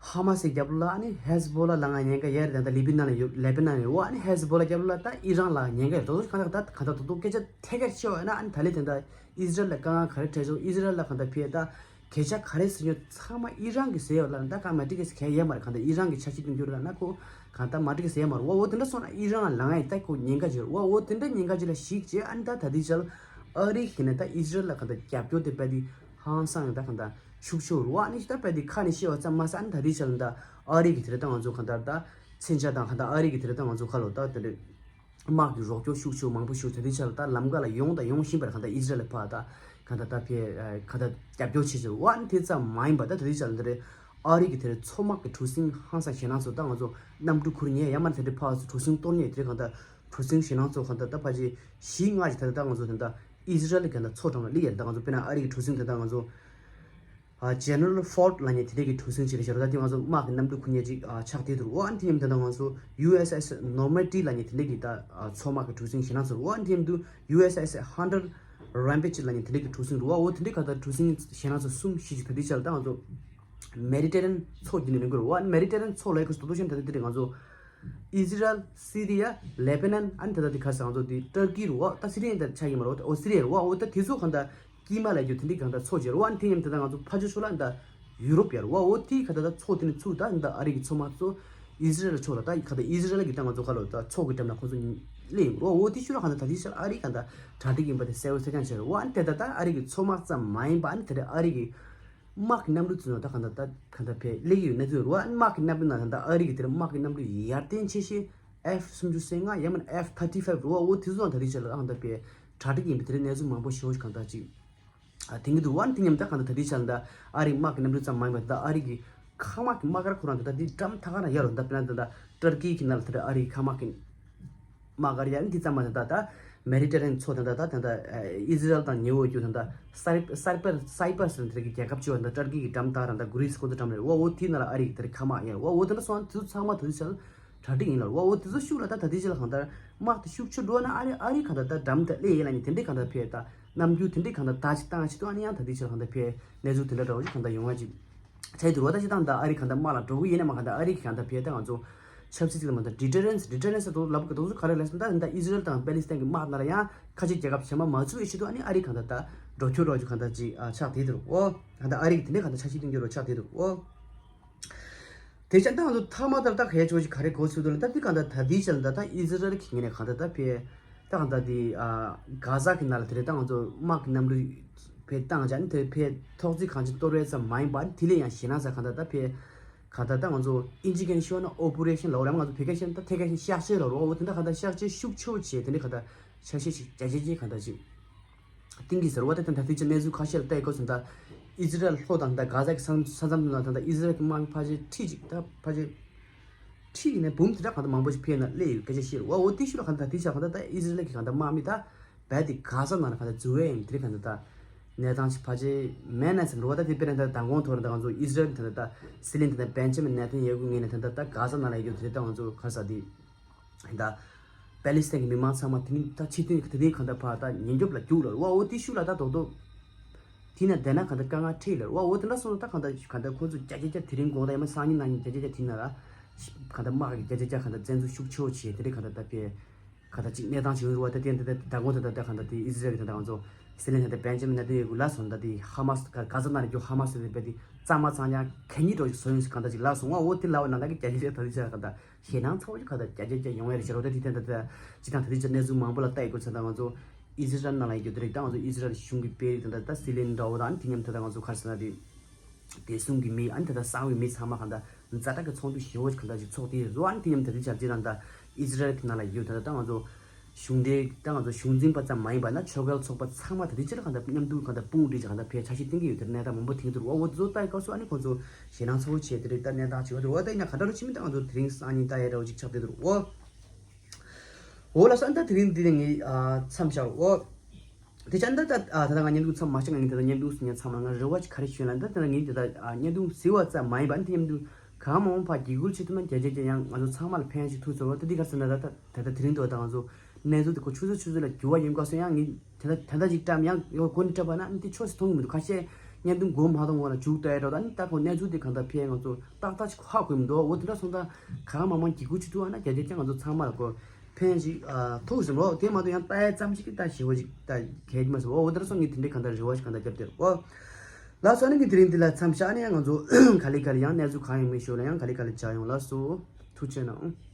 ཧ་མ་སི་རྒྱབ་ལ་ཨ་ནི་ཧེ་ཟི་བྷོ་ལ་ལ་ང་ཉེན་ཁ་ཡོད་རེད་ད་ལི་བི་ནན་ལ་ཡོད་ལེ་བི་ནན་ཡོད་ཨ་ནི་ཧེ་ཟི་བྷོ་ལ་རྒྱབ་ལ་ད་ཨི་རན་ལ་ཉེན་ཁ་ཡོད་དོ་གང་ལྟར་ད་གང་ལྟར་དོ་དོ་སྐད་ཆ་ཐད་ཀར་ཤེས་བ་ཡོད་ན་ཨ་ནི་ད་ལི་དེ་འདྲ་ཨི་ཟི་རལ་ལ་དཀའ་ངལ་ག་རེ་འཕྲད་ཆོག་ཨི་ཟི་རལ་ལ་གང་ལྟར་ཕེ་ད། གས་ཆག་ག་རེ་ཟེར་ཡོད་ཚང་མ་ཨི་རན་གྱིས་ཟེར་ཡོད་ལ་ད་ག་མ་ཏི་གེ་ཟེར་གས་ཡོད་མ་རེད། གང་ལྟར་ཨི་རན་གྱིས་ཆ་ཤས་སྟོན་རྒྱུ་རེད་ལ་ན་ཁོ་གང་ལྟར་མ་ཏི་གེ་ཟེར་ཡོད་མ་རེད། འོ་འོ་དེ་འདྲ་སོང་ན་ཨི་རན་ལ་ང་ཡི་ད་ཁོ་ཉེན་ཁ་ཅིག་རེད། འོ་འོ་དེ་འདྲ་ཉེན་ཁ་ཅིག་ལ་གཞིགས་བྱས་ཨ་ནི་ད་ད་ལྟའི་ཆར་ཨ་རི་གིས་ནི་ད་ཨི་ཟི་རལ་ལ་གང་ལྟར་རྒྱབ་སྐྱོར་དེ་རྦད་དེ་ཧང་སང་ཡང་ད་གང་ལྟར་ཤུགས་ཆེ་རུ་བ་ཨ་ནི་ད་རྦད་དེ་ཁ་ནས་བཤད་བ་ཙམ་མ་ཟད་ཨ་ནི་ད་ལྟའི་ཆར་ད་ཨ་རི་གི་དེ་རེད་ད་ང་ཚོ་གང་ལྟར་ད་མཚོན་ཆ་དང་གང་ལྟར་ཨ་རི་གི་དེ་རེད་ད་ང་ཚོ་ཁ་ལོ་ད་དེ་འདྲ། དམག་གི་རོགས་སྐྱོར་ཤུགས་ཆེ་མང་པོ་ཞུ་ད་ལྟའི་ཆར་ད་ལམ་ཀ་ལ་ཡོང་དང་ཡོང་བཞིན་པར་གང་ལྟར་ཨི་ཟི་རལ་ལ་ཕར་ད་གང་ལྟར་ད་ཕེ་གང་ལྟར་རྒྱབ་སྐྱོར་བྱེད་ཆེད་དབང་དེ་ཙམ་མ་ཡིན་པ་ད་ད་ལྟའི་ཆར་འདི་རེད། ཨ་རི་གི་དེ་རེད་མཚོ་དམག་གི་གྲུ་གཟིངས་ཧང་སང་ཞེད་སྣང་ཚོ་ད་ང་ཚོ་གནམ་གྲུ་ཁུར་ཉེ་ཡ་མར་དེ་འདྲ་ཕར་ཚུར་གྲུ་གཟིངས་གཏོར་ཉེ་དེ་རེད་གང་ལྟར་གྲུ་གཟིངས་ཞེད་སྣང་ཚོ་གང་ལྟར་ད་ཕར་ཅི་བཞི་ལྔ་ཞིག་ད་ལྟ་ད་ང་ཚོ་དེ་འདྲ་ཨི་ཟི་རལ་གི་གང་ལྟར་མཚོ་འགྲམ་ལ་སླེབས་ཡ་རེད། ད་ང་ཚོ་དཔེར་ན་ཨ་རི་གི་གྲུ་གཟིངས་དེ་ད་ང་ཚོ། ཨ་General Ford ལབ་མཁན་དེ་འདྲས་ཀྱི་གྲུ་གཟིངས་ཅིག་རེད་ཤག་ར། ད་དེ་ང་ཚོ་དམག་གི་གནམ་གྲུ་ཁུར་མཁན་ཅིག་ཨ་ཆགས་བསྡད་འདུག་འོ་ཨ་ནི་དེ་མཉམ་དུ་ད་ང་ཚོ་ཡུ་ཨེས་ཨེས་Normandy ལབ་མཁན་དེ་འདྲས་ཀྱི་ད་ཨ་མཚོ་དམག་གི་གྲུ་གཟིངས་ཞེད་སྣང་ཚོ་རེད། འོ་ཨ་ནི་དེ་མཉམ་དུ་ཡུ་ཨེས་ཨེས་Hunter Rampage ལབ་མཁན་དེ་འདྲས་ཀྱི་གྲུ་གཟིངས་རེད། འོ་དེ་འདྲས་ག་ད་གྲུ་གཟིངས་ཞེད་སྣང་ཚོ་གསུམ་བཞི་ཅིག་ད་དེ་ཆགས་ལ་ད་ང་ཚོ་Mediterranean མཚོ་བརྒྱུད་ནས་ཡོང་གི་རེད། འོ་ཨ་ནི་Mediterranean མཚོ་ལབ་ཡག་གི་སོ་ཏོ་ཤན་ད་དེ་འདྲས་ང་ཚོ་ཨི་ཟི་རལ། སི་རི་ཡ། ལེ་པ་ནན། ཨ་ནི་ད་ལྟ་དེ་ག་ས་ང་ཚོ་དེ་ཏུར་ཀི་རུ་འོ་ད་སི་རི་ཡ་ད་ཆགས་ཀྱི་མ་རེད། འོ་སི་རི་ཡ་རུ་འོ་འོ་ད་དེ་ཚོ་གང་ལྟར་དཀྱིལ་མ་ལ་རྒྱུ་དེ་འདྲའི་གང་ལྟར་མཚོ་ཅིག་རུ་འོ་ཨ་ནི་དེ་མཉམ་དུ་ད་ང་ཚོ་ཕ་ཇོ་ཤོ་ལ་ད་ཡུ་རོབ་ཡ་རུ་འོ་འོ་དེ་ག་ད་ད་མཚོ་དེ་ནི་ཚུགས་ད་ད་ཨ་རི་གི་མཚོ་དམག་ཚོ་ཨི་ཟི་རལ་ལ་ཕྱོགས་ལ་ད་ག་ད་ཨི་ཟི་རལ་གི་ད་ང་ཚོ་ག་ལོ་ད་མཚོ་གི་འགྲམ་ན་ཁོ་ཚོ་སླེབས་ཡོང་རུ་འོ་འོ་དེ་ཤུ་ལ་གང་ལྟར་ད་དེ་ཤ་ལ་ཨ་རི་གང་ལྟར་གྲ་སྒྲིག་ཡིན་པ་དེ་གསལ་བོ་གསལ་རྐྱང་བྱས་རུ་འོ་ཨ་ནི་དེ་ད་ད་ཨ་རི་གི་མཚོ་དམག་ཙམ་མ་ཡིན་པ་ཨ་ནི་དེ་རེད་ཨ་རི་གི་དམག་གི་གནམ་གྲུ་ཚུད་ནོ་ད་གང་ལྟར་ད་གང་ལྟར་ཕེ་སླེབས་ཀྱི་ཡོད་གནས་ཚུལ་རུ་ཨ་ནི་དམག་གི་གནམ་གྲུ་ནང་ད་ལྟ་ཨ་རི་གི་དེར་དམག་གི་གནམ་གྲུ་ཡར་བརྟན་ཆེ་ཤོས་ཨེཕ་སུམ་ཅུ་སོ་ལྔ་ཡང་མིན་ཨེཕ་ཐར་ཊི་ཕའིབ་རུ་འོ་དེ་ཚོ་ད་རེས་ཆེ་ལ་གང་ལྟར་ཕེ་གྲ་སྒྲིག་ཡིན་པའི་དེ་རིང་གནས་ཚུལ་མང་པོ་ཞིག་གང་ལྟར་ཅིག་ཨ་དེང་གི་འདུག་ཨ་ནི་དེ་མཉམ་ད་གང་ལྟར་ད་རེས་ཆེ་ལ་ད་ཨ་རི་དམག་གི་གནམ་གྲུ་ཙམ་མ་ཡིན་པ་ད་ཨ་རི་གི་མཁའ་དམག་གི་དམག་སྒར་ཁོ་རང་ད་ད་དེ་འགྲམ་ཐག་ཁ་ན་ཡར་རུ་ད་དཔེར་ན་ད་ད་ཏུར་ཀི་གི་ནང་ལ་ད་ཨ་རི་མཁའ་དམག་གི་དམག་སྒར་ཡང་འདི་ཙམ་མ་ད་ད་ད་མེ་ཌི་ཊེ་རེ་ནི་མཚོ་ད་ད་ད་ད་ད་ཨི་ཟི་རལ་དང་ཉེ་བོ་རྒྱུ་ད་ད་སའི་སའི་པར་སའི་པར་སི་ད་གི་རྒྱལ་ཁབ་བཅུ་བ་ད་ཏུར་ཀི་གི་འགྲམ་ད་རང་ད་གུ་རི་སི་ཁོ་ཚོ་འགྲམ་རེད་འོ་འོ་དེ་ན་ལ་ཨ་རི་གི་ད་རེ་མཁའ་དམག་ཡང་འོ་འོ་དེ་འདྲ་སོང་དུ་ཚང་མ་ད་དེ་ཆ་ལ་གྲ་སྒྲིག་ཡིན་ལ་འོ་འོ་དེ་ཚོ་ཤུགས་ལ་ད་ད་དེ་ཆ་ལ་གང་ལྟར་དམག་དེ་ཤུགས་ཆུ་འགྲོ་ན་ཨ་རི་ཨ་རི་གང་ལྟར་ད་འགྲམ་ད་སླེ་ཡིན་ལ་ནི་དེ་འདྲའི་གང་ལྟར་ཕེ་ད་ནམ་རྒྱུན་དེ་འདྲའི་གང་ལྟར་ད་ཅི་བཏང་ཅི་ཏུ་ཨ་ནི་ཡང་ད་དེ་ཆ་ལ་གང་ལྟར་ཕེ་གནས་ཚུལ་དེ་འདྲ་འདྲ་བོ་ཅིག་གང་ལྟར་ཡོང་བ་ཅིག་ཆའི་དུ་རོ་ད་ཅི་དང་ད་ཨ་རི་གང་ལྟར་དམག་ལ་འགྲོ་གི་ཡིན་ན་མ་གང་ལྟར་ཨ་རི་གི་གང་ལྟར་ཕེ་ད་ང་ཚོ་ཆབ་སྲིད་ཅིག་ལ་མ་ད་ཌི་ཊེ་རེན་སི་ཌི་ཊེ་རེན་སི་ད་ལབ་གི་ད་ཚོ་ག་རེ་ལས་ད་ད་ཨི་ཟི་རལ་དང་པེ་ལི་སི་ཐན་གི་དམག་ན་ར་ཡང་ཁ་ཆེ་རྒྱལ་ཁབ་གཞན་པ་མ་ཚུགས་ཡི་ཆེད་དུ་ཨ་ནི་ཨ་རི་གང་ལྟར་ད་འགྲོ་ཁྱོད་རོ་ཅིག་གང་ལྟར་ཅིག་ཆགས་དེ་དུ་རོ་གང་ལྟར་ཨ་རི་གི་དེ་འདྲའི་གང་ལྟར་ཆབ་སྲིད་སྟོན་རྒྱུ་རོ་ཆགས་དེ་དུ་རོ། དེ་ཅང་ད་ང་ཚོ་ཐ་མ་ལྟར་ད་གལ་ཆེ་བ་ཞིག་ག་རེ་གོ་ཚུལ་འདུག་ལ་ད་འདི་གང་ལྟར་ད་འདིའི་ཆ་ལ་ད་ད་ཨི་ཟི་རལ་གྱི་ངོས་ནས་གང་ལྟར་ད་ཕེ་ད་གང་ལྟར་འདི་ཨ་གྷ་ཟ་གི་ནང་ལ་དེ་རེད་ད་ང་ཚོ་དམག་གི་གནམ་གྲུ་ཕེ་བཏང་བྱ་ནི་དེ་ཕེ་ཐོག་བརྩེགས་གང་ཅི་གཏོར་བའི་ཙམ་མ་ཡིན་པ་དེ་ལས་ཡང་ཞེད་སྣང་ས་གང་ལྟར་ད་ཕེ་གང་ལྟར་ད་ང་ཚོ་ཨིན་ཇི་སྐད་ནས་ཤོད་ན་ཨོ་པ་རེ་ཤན་ལ་འོ་རེད་ང་ཚོ་བོད་སྐད་བཤད་ན་ད་ཐད་ཀར་བཤད་ན་གཤག་བཅོས་ལ་འོ་དེ་འདྲ་གང་ལྟར་གཤག་བཅོས་ཤུགས་ཆེ་བོ་བྱས་དེ་འདྲ་གང་ལྟར་ཆ་ཤས་ཤིག་བྱ་བྱེད་ཀྱི་གང་ལྟར་ཅིག་གཏིང་གི་ཟེར་བ་དེ་དང་ད་ལྟའི་ཆ་གནས་ཚུལ་ཁ་ཤས་ལ་བལྟས་དགོས་སོང་ད། ཨི་ཟི་རལ་ལྷོ་དང་ད་གྷ་ཟ་གི་ས་མཚམས་དང་ད་ཨི་ཟི་རལ་གྱི་དམག་མི་ཕལ་ཆེར་ཁྲི་གཅིག་ད་ཕལ་ཆེར་ཁྲི་ཡིན་ན་འབུམ་དེ་འདྲ་གང་ད་མང་པོ་ཞིག་ཕེབས་ན་སླེབས་ཡོད་སྐད་ཆ་བཤད་རེད་བ། འོ་དེ་ཤུ་ལ་གང་ད་དེ་ཆ་གང་ད་ད་ཨི་ཟི་རལ་གྱི་གང་ད་དམག་མི་ད་རྦད་དེ་གྷ་ཟ་ནང་ལ་གང་ད་འཛུལ་བས་ཡིན་དེ་རེད་གང་ད་ད་གནས་སྟངས་ཤིག་ཕལ་ཆེར་མེད་ན་ཟེར་རེད་བ། ད་དེ་དཔེར་ན་ད་མདང་དགོང་ཐོག་རེད་ད་ང་ཚོ་ཨི་ཟི་རལ་གྱི་ད་ད་ད་སྲིད་བློན་ད་ད་བེན་ཇ་མིན་ནེ་ཐན་ཡ་ཧུ་ངོས་ནས་ད་ད་ད་གྷ་ཟ་ནང་ལ་ཡོད་རྒྱུ་དེ་རེད་ད་ང་ཚོ་ག་རེ་ཟེར་དེ། ད་པེ་ལི་སི་ཐན་གྱི་མི་མང་ཚང་མ་དེ་ནི་ད་ཕྱི་དོན་གྱི་དེ་རིང་གང་ལྟར་ཕར་ད་ཉེན་སྐྱོབ་ལ་རྒྱུགས་ལ་བ། འོ་དེ་ཤུ་ལ་ད་རྡོག་རྡོག་ དེ་ན་བསྡད་ན་གང་ལྟར་དཀའ་ངལ་འཕྲད་ལ་རེད་བ། འོ་དེ་འདྲ་སོང་ན་ད་གང་ལྟར་གང་ལྟར་ཁོ་ཚོ་བརྒྱ་ཆ་བརྒྱ་དེ་རིང་དགོང་དག་ཡང་མ་སང་ཉིན་གནངས་ཉིན་བརྒྱ་ཆ་བརྒྱ་དེ་ན་ལ་གང་ལྟར་དམག་གི་བརྒྱ་ཆ་བརྒྱ་གང་ལྟར་བཙན་འཛུལ་ཤུགས་ཆེ་བོ་བྱས་དེ་རིང་གང་ལྟར་ད་ཕེ་གང་ལྟར་ཅིག་གནས་སྟངས་ཅིག་ཡོང་རེད་བ། ད་དེ་འདི་ད་དགོང་དེ་ད་ད་གང་ལྟར་དེ་ཨི་ཟི་རལ་གི་ད་ད་ང་ཚོ་སྲིད་བློན་ད་ད་བན་ཇ་མིན་ནེ་ཏན་ཡ་ཧུ་ལ་སོང་ད་དེ་ཧ་མ་སི་ག་ག་ཟ་ན་རེ་རྒྱུ་ཧ་མ་སི་དེ་བས་དེ་གཙང་མ་གཙང་རྐྱང་གད་སྙིགས་འགྲོ་ཞིག་བཟོ་ཡོང་ཞིག་གང་ལྟར་ཅིག་ལབ་སོང་བ། འོ་དེ་ལབ་པ་ན་ད་གི་བརྒྱ་ཆ་བརྒྱ་ད་དེ་ཆ་གང་ལྟར། ཞེད་སྣང་ཚ་བོ་ཞིག་ག་ད་བརྒྱ་ཆ་བརྒྱ་ཡོང་ཡ་རེད་ཟེར་རོ། ད་དེ་དེ་འདྲ་ད་ཅི་དང་ད་དེ་ཅི་གནས་ཚུལ་མང་པོ་ལ་ལྟ་ཡི་དགོས་ཚ་ད་ང་ཚོ་ཨི་ཟི་རལ་ནང་ལ་ཡི་གེ་དེ་རིགས་ད་ང་ཚོ་ཨི་ཟི་རལ་གཞུང་གི་དཔེ་རིགས་དང་ད་ད་སྲིད་བློན་འདྲ་བོ་དང་ཨ་ནི་དེ་མཉམ་ད་ད་ང་ཚོ་ག་རེ་ཟེར་ན་དེ་བདེ་སྲུང་གི་མི་ཨ་ནི་ད་ད་གསང་བའི་མི་ཚང་མ་ག་ད་ཛ་དྲག་གི་ཚོགས་འདུ་ཞེ་བོ་ཞིག་ག་ད་ཅིག་ཚོགས་དེ་རོ། ཨ་ནི་དེ་མཉམ་ད་དེ་ཆ་ཅི་དང་ད་ཨི་ཟི་རལ་གི་ནང་ལ་ཡོད་ད་ད་ད་ང་ཚོ་གཞུང་འབྲེལ་ད་ང་ཚོ་གཞུང་འཛིན་པ་ཙམ་མ་ཡིན་པ་ན་ཆོས་བརྒྱུད་ཚོགས་པ་ཚང་མ་ད་དེ་ཕྱིར་གང་ལྟར་མཉམ་དུ་གང་ལྟར་དཔུང་སྒྲིག་ཅིག་གང་ལྟར་ཕེ་འཆར་གཞི་བཏིང་གི་ཡོད། དེར་གནས་སྟངས་མང་པོ་ཐེངས་ཐུར་འོ་འོ་དེ་ཚོ་ལྟ་ཡི་སྐབས་སུ་ཨ་ནི་ཁོང་ཚོ་ཞེད་སྣང་ཚ་བོ་བྱས་དེ་རིགས་ལྟར་གནས་སྟངས་བྱེད་ཡོད་དེ་འོ། ད་ཡིན་ན་ག་འདྲ་རུ་ཕྱི་མི་ད་ང་ཚོ་དེ་རིང་སང་ཉིན་ལྟ་ཡི་འདྲ་བོ་ཅིག་ཆགས་བསྡད་འདུག་འོ། འོ་ལགས་སོ། ཨ་ནི་ད་དེ་རིང་འདི་ནས་ངས་མཚམས་བཞག་འོ། དེ་ཆ་ཨ་ནི་ད་ད་ད་ལྟ་ང་བརྙན་ཐུང་མཚམས་མ་བཞག་ང་ངས་ད་ལྟ་བརྙན་ཐུང་གཟིགས་མཁན་ཚང་མ་ལ་ང་རེ་བ་ཅིག་ག་རེ་ཞུ་ན་ད་ད་ལྟ་ངས་ད་ལྟ་བརྙན་ཐུང་གཟིགས་པ་ཙམ་མ་ཡིན་པ་ཨ་ནི་དེ་མཉམ་དུ་གང་མང་མང་ཕར་འཇིགས་སྐུལ་བྱེད་ཐུབ་ན་བརྒྱ་ཆ་བརྒྱ་ཡང་ང་ཚོ་ཚང་མ་ལ་ཕན་ཡག་ཅིག་ཐུག་ཚོར་བ། ད་འདི་ག་རེ་ཟེར་ན་ད་ད་ད་དེ་རིང་འདྲ་བོ་ད་ང་ཚོ་གནས་ཚུལ་དེ་ཁོ་ཆུ་ཚོད་ཆུ་ཚོད་ལ་འགྱུར་བ་ཡོང་དགོས་སོང་ཡང་ངས་དེ་འདྲ་དེ་འདྲ་ཅིག་བཀྲམ་ཡང་ཡོ་གོ་ནས་བཀྲམ་པ་ན་ཨ་ནི་དེ་ཆོས་སུ་མཐོང་གི་མི་འདུག་ཁ་ཤས་བརྙན་ཐུང་མགོ་མ་གཏོང་གོང་ལ་མཇུག་ལྟ་ཡ་འདྲ་བོ་ད་ཨ་ནི་ད་ཁོ་གནས་ཚུལ་དེ་གང་ལྟར་ཕན་ང་ཚོ་ཏག་ཏག་ཅིག་ཧ་གོ་གི་མི་འདུག་འོ་དེ་འདྲ་སོང་ཙང་གང་མང་མང་འཇིགས་སྐུལ་བྱེད་ཐུབ་ཨ་ན་བརྒྱ་ཆ་བརྒྱ་ང་ཚོ་ཚང་མ་ལ་ཁོ་ཕན་ཞིག་ཐོགས་ཟིན་རོགས། དེ་མ་གཏོགས་ཡང་ལྟ་ཡ་ཙམ་ཞིག་གིས་ད་ཞེ་བོ་ཞིག་ད་གལ་གྱི་མ་སོང་། འོ་དེ་འདྲ་སོང་ངས་དེ་འདྲའི་གང་ལྟར་རེ་བ་ཞིག་གང་ལྟར་བརྒྱབ་སྟེ་འོ། ལགས་སོ། ཨ་ནི་ངས་དེ་རིང་འདི་ལ་མཚམས་བཞག་ཨ་ནི་ཡང་ང་ཚོ་ག་ལེ་ག་ལེ་ཡང་གནས་ཚུལ་གང་ཡོང་མིན་ཤོད་ལ་ཡང་ག་ལེ་ག་ལེ་བྱ་ཡོང་། ལགས་སོ། ཐུགས་རྗེ་གནང་།